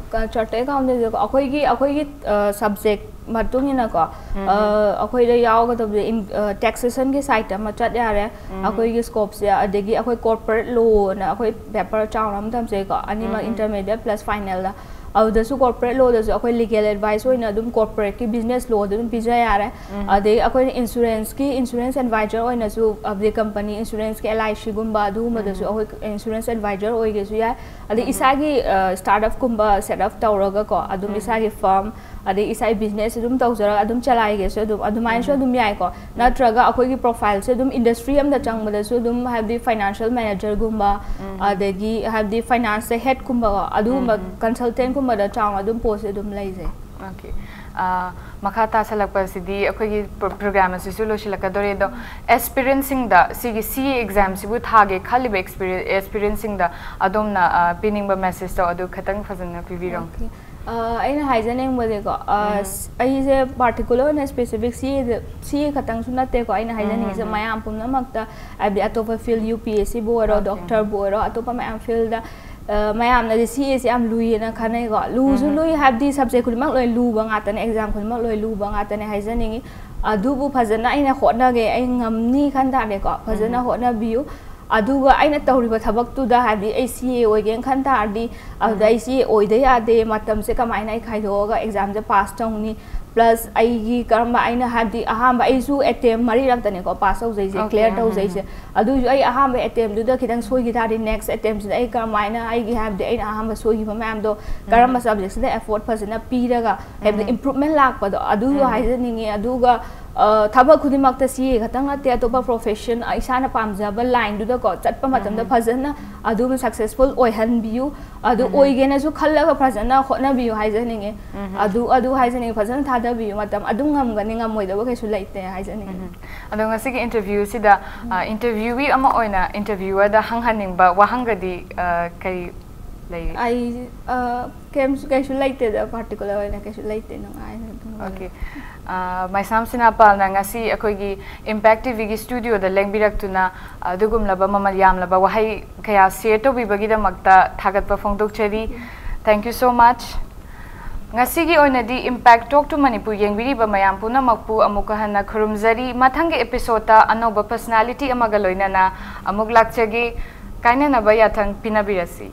ꯆꯥꯔꯇꯔ ꯑꯦꯀꯥꯎꯟꯇꯦꯟꯁꯦꯀꯣ, ꯑꯩꯈꯣꯏꯒꯤ ꯑꯩꯈꯣꯏꯒꯤ ꯁꯕꯖꯦꯛ ꯃꯇꯨꯡ ꯏꯟꯅꯀꯣ, ꯑꯩꯈꯣꯏꯗ ꯌꯥꯎꯒꯗꯕꯁꯦ ꯇꯦꯛꯁꯦꯁꯟꯒꯤ ꯁꯥꯏꯠ ꯑꯃ ꯆꯠ ꯌꯥꯔꯦ, ꯑꯩꯈꯣꯏꯒꯤ ꯁ꯭ꯀꯣꯞꯁꯦ꯫ ꯑꯗꯒꯤ ꯑꯩꯈꯣꯏ ꯀꯣꯔꯄꯣꯔꯦꯠ ꯂꯣꯅ ꯑꯩꯈꯣꯏ ꯄꯦꯄꯔ ꯆꯥꯎꯅ ꯑꯃ ꯇꯝꯖꯩꯀꯣ, ꯑꯅꯤꯃꯛ ꯏꯟꯇꯔꯃꯦꯗꯤꯌꯦꯠ ꯄ꯭ꯂꯁ ꯐꯥꯏꯅꯦꯜꯗ꯫ ꯑꯗꯨꯗꯁꯨ ꯀꯣꯔꯄꯣꯔꯦꯠ ꯂꯣꯗꯁꯨ ꯑꯩꯈꯣꯏ ꯂꯤꯒꯦꯜ ꯑꯦꯗꯚꯥꯏꯁ ꯑꯣꯏꯅ ꯑꯗꯨꯝ ꯀꯣꯔꯄꯣꯔꯦꯠꯀꯤ ꯕꯤꯖꯤꯅꯦꯁ ꯂꯣꯗ ꯑꯗꯨꯝ ꯄꯤꯖ ꯌꯥꯔꯦ꯫ ꯑꯗꯩ ꯑꯩꯈꯣꯏꯅ ꯏꯟꯁꯨꯔꯦꯟꯁꯀꯤ ꯏꯟꯁꯨꯔꯦꯟꯁ ꯑꯦꯗꯚꯥꯏꯖꯔ ꯑꯣꯏꯅꯁꯨ, ꯑꯗꯩ ꯀꯝꯄꯅꯤ ꯏꯟꯁꯨꯔꯦꯟꯁꯀꯤ, ꯑꯦꯜ ꯑꯥꯏ ꯁꯤꯒꯨꯝꯕ ꯑꯗꯨꯒꯨꯝꯕꯗꯁꯨ ꯑꯩꯈꯣꯏ ꯏꯟꯁꯨꯔꯦꯟꯁ ꯑꯦꯗꯚꯥꯏꯖꯔ ꯑꯣꯏꯒꯦꯁꯨ ꯌꯥꯏ꯫ ꯑꯗꯩ ꯏꯁꯥꯒꯤ ꯁ꯭ꯇꯥꯔꯠ ꯑꯞꯀꯨꯝꯕ ꯁꯦꯠ ꯑꯞ ꯇꯧꯔꯒꯀꯣ, ꯑꯗꯨꯝ ꯏꯁꯥꯒꯤ ꯐꯥꯔꯝ, ꯑꯗꯩ ꯏꯁꯥꯒꯤ ꯕꯤꯖꯤꯅꯦꯁ ꯑꯗꯨꯝ ꯇꯧꯖꯔꯒ ꯑꯗꯨꯝ ꯆꯂꯥꯏꯒꯦꯁꯨ ꯑꯗꯨꯝ ꯑꯗꯨꯃꯥꯏꯅꯁꯨ ꯑꯗꯨꯝ ꯌꯥꯏꯀꯣ꯫ ꯅꯠꯇ꯭ꯔꯒ ꯑꯩꯈꯣꯏꯒꯤ ꯄ꯭ꯔꯣꯐꯥꯏꯜꯁꯦ ꯑꯗꯨꯝ ꯏꯟꯗꯁꯇ꯭ꯔꯤ ꯑꯃꯗ ꯆꯪꯕꯗꯁꯨ ꯑꯗꯨꯝ, ꯍꯥꯏꯕꯗꯤ ꯐꯥꯏꯅꯥꯟꯁꯤꯌꯦꯜ ꯃꯦꯅꯦꯖꯔꯒꯨꯝꯕ, ꯑꯗꯒꯤ ꯍꯥꯏꯕꯗꯤ ꯐꯥꯏꯅꯥꯟꯁꯇ ꯍꯦꯗꯀꯨꯝꯕꯀꯣ, ꯑꯗꯨꯒꯨꯝꯕ ꯀꯟꯁꯜꯇꯦꯟꯠꯀꯨꯝꯕꯗ ꯆꯥꯎꯅ ꯑꯗꯨꯝ ꯄꯣꯁꯁꯦ ꯑꯗꯨꯝ ꯂꯩꯖꯩ꯫ ꯑꯣꯀꯦ꯫ ꯑ, ꯃꯈꯥ ꯇꯥꯁꯜꯂꯛꯄꯁꯤꯗꯤ ꯑꯩꯈꯣꯏꯒꯤ ꯄ꯭ꯔꯣ- ꯄ꯭ꯔꯣꯒ꯭ꯔꯥꯝ ꯑꯁꯤꯁꯨ ꯂꯣꯏꯁꯤꯜꯂꯛꯀꯗꯣꯔꯦ꯫ ꯑꯗꯣ ꯑꯦꯁꯄꯤꯔꯦꯟꯁꯤꯡꯗ, ꯁꯤꯒꯤ ꯁꯤ ꯑꯦ ꯑꯦꯛꯖꯥꯝꯁꯤꯕꯨ ꯊꯥꯒꯦ ꯈꯜꯂꯤꯕ ꯑꯦꯛꯁꯄꯤꯔꯦ- ꯑꯦꯁꯄꯤꯔꯦꯟꯁꯤꯡꯗ ꯑꯗꯣꯝꯅ ꯑ, ꯄꯤꯅꯤꯡꯕ ꯃꯦꯁꯦꯖꯇꯣ ꯑꯗꯨ ꯈꯤꯇꯪ ꯐꯖꯅ ꯄꯤꯕꯤꯔꯝꯃꯨ꯫ ꯑꯣꯀꯦ꯫ ꯑ, ꯑꯩꯅ ꯍꯥꯏꯖꯅꯤꯡꯕꯁꯦꯀꯣ, ꯑ, ꯑꯩꯁꯦ ꯄꯥꯔꯇꯤꯀꯨꯂꯔ ꯑꯣꯏꯅ ꯁ꯭ꯄꯦꯁꯤꯐꯤꯛ ꯁꯤ ꯑꯦ ꯁꯤ ꯑꯦ ꯈꯛꯇꯪꯁꯨ ꯅꯠꯇꯦꯀꯣ ꯑꯩꯅ ꯍꯥꯏꯖꯅꯤꯡꯉꯤꯁꯦ, ꯃꯌꯥꯝ ꯄꯨꯝꯅꯃꯛꯇ, ꯍꯥꯏꯕꯗꯤ ꯑꯇꯣꯞꯄ ꯐꯤꯜ, ꯌꯨ ꯄꯤ ꯑꯦꯁ ꯁꯤꯕꯨ ꯑꯣꯏꯔꯣ, ꯑꯣꯀꯦ꯫ ꯗꯣꯛꯇꯔꯕꯨ ꯑꯣꯏꯔꯣ, ꯑꯇꯣꯞꯄ ꯃꯌꯥꯝ ꯐꯤꯜꯗ, ꯑ, ꯃꯌꯥꯝꯅꯗꯤ ꯁꯤ ꯑꯦꯁꯦ ꯌꯥꯝ ꯂꯨꯏꯌꯦꯅ ꯈꯟꯅꯩꯀꯣ꯫ ꯂꯨꯁꯨ ꯂꯨꯏ, ꯍꯥꯏꯕꯗꯤ ꯁꯕꯖꯦꯛ ꯈꯨꯗꯤꯡꯃꯛ ꯂꯣꯏ ꯂꯨꯕ ꯉꯥꯛꯇꯅꯦ, ꯑꯦꯛꯖꯥꯝ ꯈꯨꯗꯤꯡꯃꯛ ꯂꯣꯏ ꯂꯨꯕ ꯉꯥꯛꯇꯅꯦ ꯍꯥꯏꯖꯅꯤꯡꯉꯤ꯫ ꯑꯗꯨꯕꯨ ꯐꯖꯅ ꯑꯩꯅ ꯍꯣꯠꯅꯒꯦ, ꯑꯩ ꯉꯝꯅꯤ ꯈꯟ ꯇꯥꯔꯗꯤꯀꯣ, ꯐꯖꯅ ꯍꯣꯠꯅꯕꯤꯌꯨ꯫ ꯑꯗꯨꯒ ꯑꯩꯅ ꯇꯧꯔꯤꯕ ꯊꯕꯛꯇꯨꯗ, ꯍꯥꯏꯕꯗꯤ ꯑꯩ ꯁꯤ ꯑꯦ ꯑꯣꯏꯒꯦꯅ ꯈꯟ ꯇꯥꯔꯗꯤ, ꯑꯗꯨꯗ ꯑꯩ ꯁꯤ ꯑꯦ ꯑꯣꯏꯗ ꯌꯥꯗꯦ, ꯃꯇꯝꯁꯦ ꯀꯃꯥꯏꯅ ꯑꯩ ꯈꯥꯏꯗꯣꯛꯑꯒ ꯑꯦꯛꯖꯥꯝꯁꯦ ꯄꯥꯁ ꯇꯧꯅꯤ, ꯄ꯭ꯂꯁ ꯑꯩꯒꯤ ꯀꯔꯝꯕ, ꯑꯩꯅ ꯍꯥꯏꯕꯗꯤ ꯑꯍꯥꯟꯕ ꯑꯩꯁꯨ ꯑꯦꯇꯦꯝ ꯃꯔꯤꯔꯛꯇꯅꯦꯀꯣ ꯄꯥꯁ ꯇꯧꯖꯩꯁꯦ, ꯑꯣꯀꯦ, ꯀ꯭ꯂꯤꯌꯥꯔ ꯎꯝ, ꯇꯧꯖꯩꯁꯦ꯫ ꯑꯗꯨꯁꯨ ꯑꯩ ꯑꯍꯥꯟꯕ ꯑꯦꯇꯦꯝꯗꯨꯗ ꯈꯤꯇꯪ ꯁꯣꯏꯈꯤ ꯇꯥꯔꯗꯤ, ꯅꯦꯛꯁ ꯑꯦꯇꯦꯝꯁꯤꯗ ꯑꯩ ꯀꯔꯝꯍꯥꯏꯅ ꯑꯩꯒꯤ, ꯍꯥꯏꯕꯗꯤ ꯑꯩꯅ ꯑꯍꯥꯟꯕ ꯁꯣꯏꯈꯤꯕ ꯃꯌꯥꯝꯗꯣ ꯀꯔꯝꯕ ꯁꯕꯖꯦꯛꯁꯤꯗ ꯑꯦꯐꯣꯔꯠ ꯐꯖꯅ ꯄꯤꯔꯒ, ꯍꯥꯏꯕꯗꯤ ꯏꯝꯄ꯭ꯔꯨꯞꯃꯦꯟ ꯂꯥꯛꯄꯗꯣ, ꯑꯗꯨꯗꯣ ꯍꯥꯏꯖꯅꯤꯡꯉꯤ꯫ ꯑꯗꯨꯒ ꯑ, ꯊꯕꯛ ꯈꯨꯗꯤꯡꯃꯛꯇ ꯁꯤ ꯑꯦ ꯈꯛꯇꯪ ꯅꯠꯇꯦ, ꯑꯇꯣꯞꯄ ꯄ꯭ꯔꯣꯐꯦꯁꯟ, ꯏꯁꯥꯅ ꯄꯥꯝꯖꯕ ꯂꯥꯏꯟꯗꯨꯗꯀꯣ ꯆꯠꯄ ꯃꯇꯝꯗ ꯐꯖꯅ ꯑꯗꯨꯝ ꯁꯛꯁꯦꯁꯐꯨꯜ ꯑꯣꯏꯍꯟꯕꯤꯌꯨ꯫ ꯑꯗꯨ ꯑꯣꯏꯒꯦꯅꯁꯨ ꯈꯜꯂꯒ ꯐꯖꯅ ꯍꯣꯠꯅꯕꯤꯌꯨ ꯍꯥꯏꯖꯅꯤꯡꯉꯤ꯫ ꯑꯗꯨ, ꯑꯗꯨ ꯍꯥꯏꯖꯅꯤꯡꯉꯤ, ꯐꯖꯅ ꯊꯥꯗꯕꯤꯌꯨ꯫ ꯃꯇꯝ ꯑꯗꯨꯝ ꯉꯝꯒꯅꯤ, ꯉꯝꯃꯣꯏꯗꯕ ꯀꯩꯁꯨ ꯂꯩꯇꯦ ꯍꯥꯏꯖꯅꯤꯡꯉꯤ꯫ ꯑꯗꯣ ꯉꯁꯤꯒꯤ ꯏꯟꯇꯔꯚ꯭ꯌꯨꯁꯤꯗ, ꯑ, ꯏꯟꯇꯔꯚ꯭ꯌꯨꯋꯤ ꯑꯃ ꯑꯣꯏꯅ ꯏꯟꯇꯔꯚ꯭ꯌꯨꯋꯔꯗ ꯍꯪꯍꯟꯅꯤꯡꯕ ꯋꯥꯍꯪꯒꯗꯤ, ꯑ, ꯀꯔꯤ ꯂꯩ? ꯑꯩ, ꯑ, ꯀꯩꯝꯁꯨ, ꯀꯩꯁꯨ ꯂꯩꯇꯦꯗ, ꯄꯥꯔꯇꯤꯀꯨꯂꯔ ꯑꯣꯏꯅ ꯀꯩꯁꯨ ꯂꯩꯇꯦ, ꯅꯨꯡꯉꯥꯏꯅ ꯑꯗꯨꯝ ꯂꯩꯔꯦ꯫ ꯑꯣꯀꯦ꯫ ꯑ, ꯃꯩꯁꯥꯝ ꯁꯤꯅꯥꯄꯥꯜꯅ ꯉꯁꯤ ꯑꯩꯈꯣꯏꯒꯤ ꯏꯝꯄꯦꯛ ꯇꯤꯚꯤꯒꯤ ꯁ꯭ꯇꯨꯗꯤꯑꯣꯗ ꯂꯦꯡꯕꯤꯔꯛꯇꯨꯅ ꯑꯗꯨꯒꯨꯝꯂꯕ ꯃꯃꯜ ꯌꯥꯝꯂꯕ ꯋꯥꯍꯩ ꯀꯌꯥ ꯁꯤꯌꯔ ꯇꯧꯕꯤꯕꯒꯤꯗꯃꯛꯇ ꯊꯥꯒꯠꯄ ꯐꯣꯡꯗꯣꯛꯆꯔꯤ꯫ Thank you so much. ꯉꯁꯤꯒꯤ ꯑꯣꯏꯅꯗꯤ ꯏꯝꯄꯦꯛ ꯇꯣꯛ ꯇꯨ ꯃꯅꯤꯄꯨꯔ ꯌꯦꯡꯕꯤꯔꯤꯕ ꯃꯌꯥꯝ ꯄꯨꯝꯅꯃꯛꯄꯨ ꯑꯃꯨꯛꯀ ꯍꯟꯅ ꯈꯨꯔꯨꯝꯖꯔꯤ꯫ ꯃꯊꯪꯒꯤ ꯑꯦꯄꯤꯁꯣꯗꯇ ꯑꯅꯧꯕ ꯄꯔꯁꯅꯥꯂꯤꯇꯤ ꯑꯃꯒ ꯂꯣꯏꯅꯅ ꯑꯃꯨꯛ ꯂꯥꯛꯆꯒꯦ꯫ ꯀꯥꯏꯅꯅꯕ ꯌꯥꯊꯪ ꯄꯤꯅꯕꯤꯔꯁꯤ꯫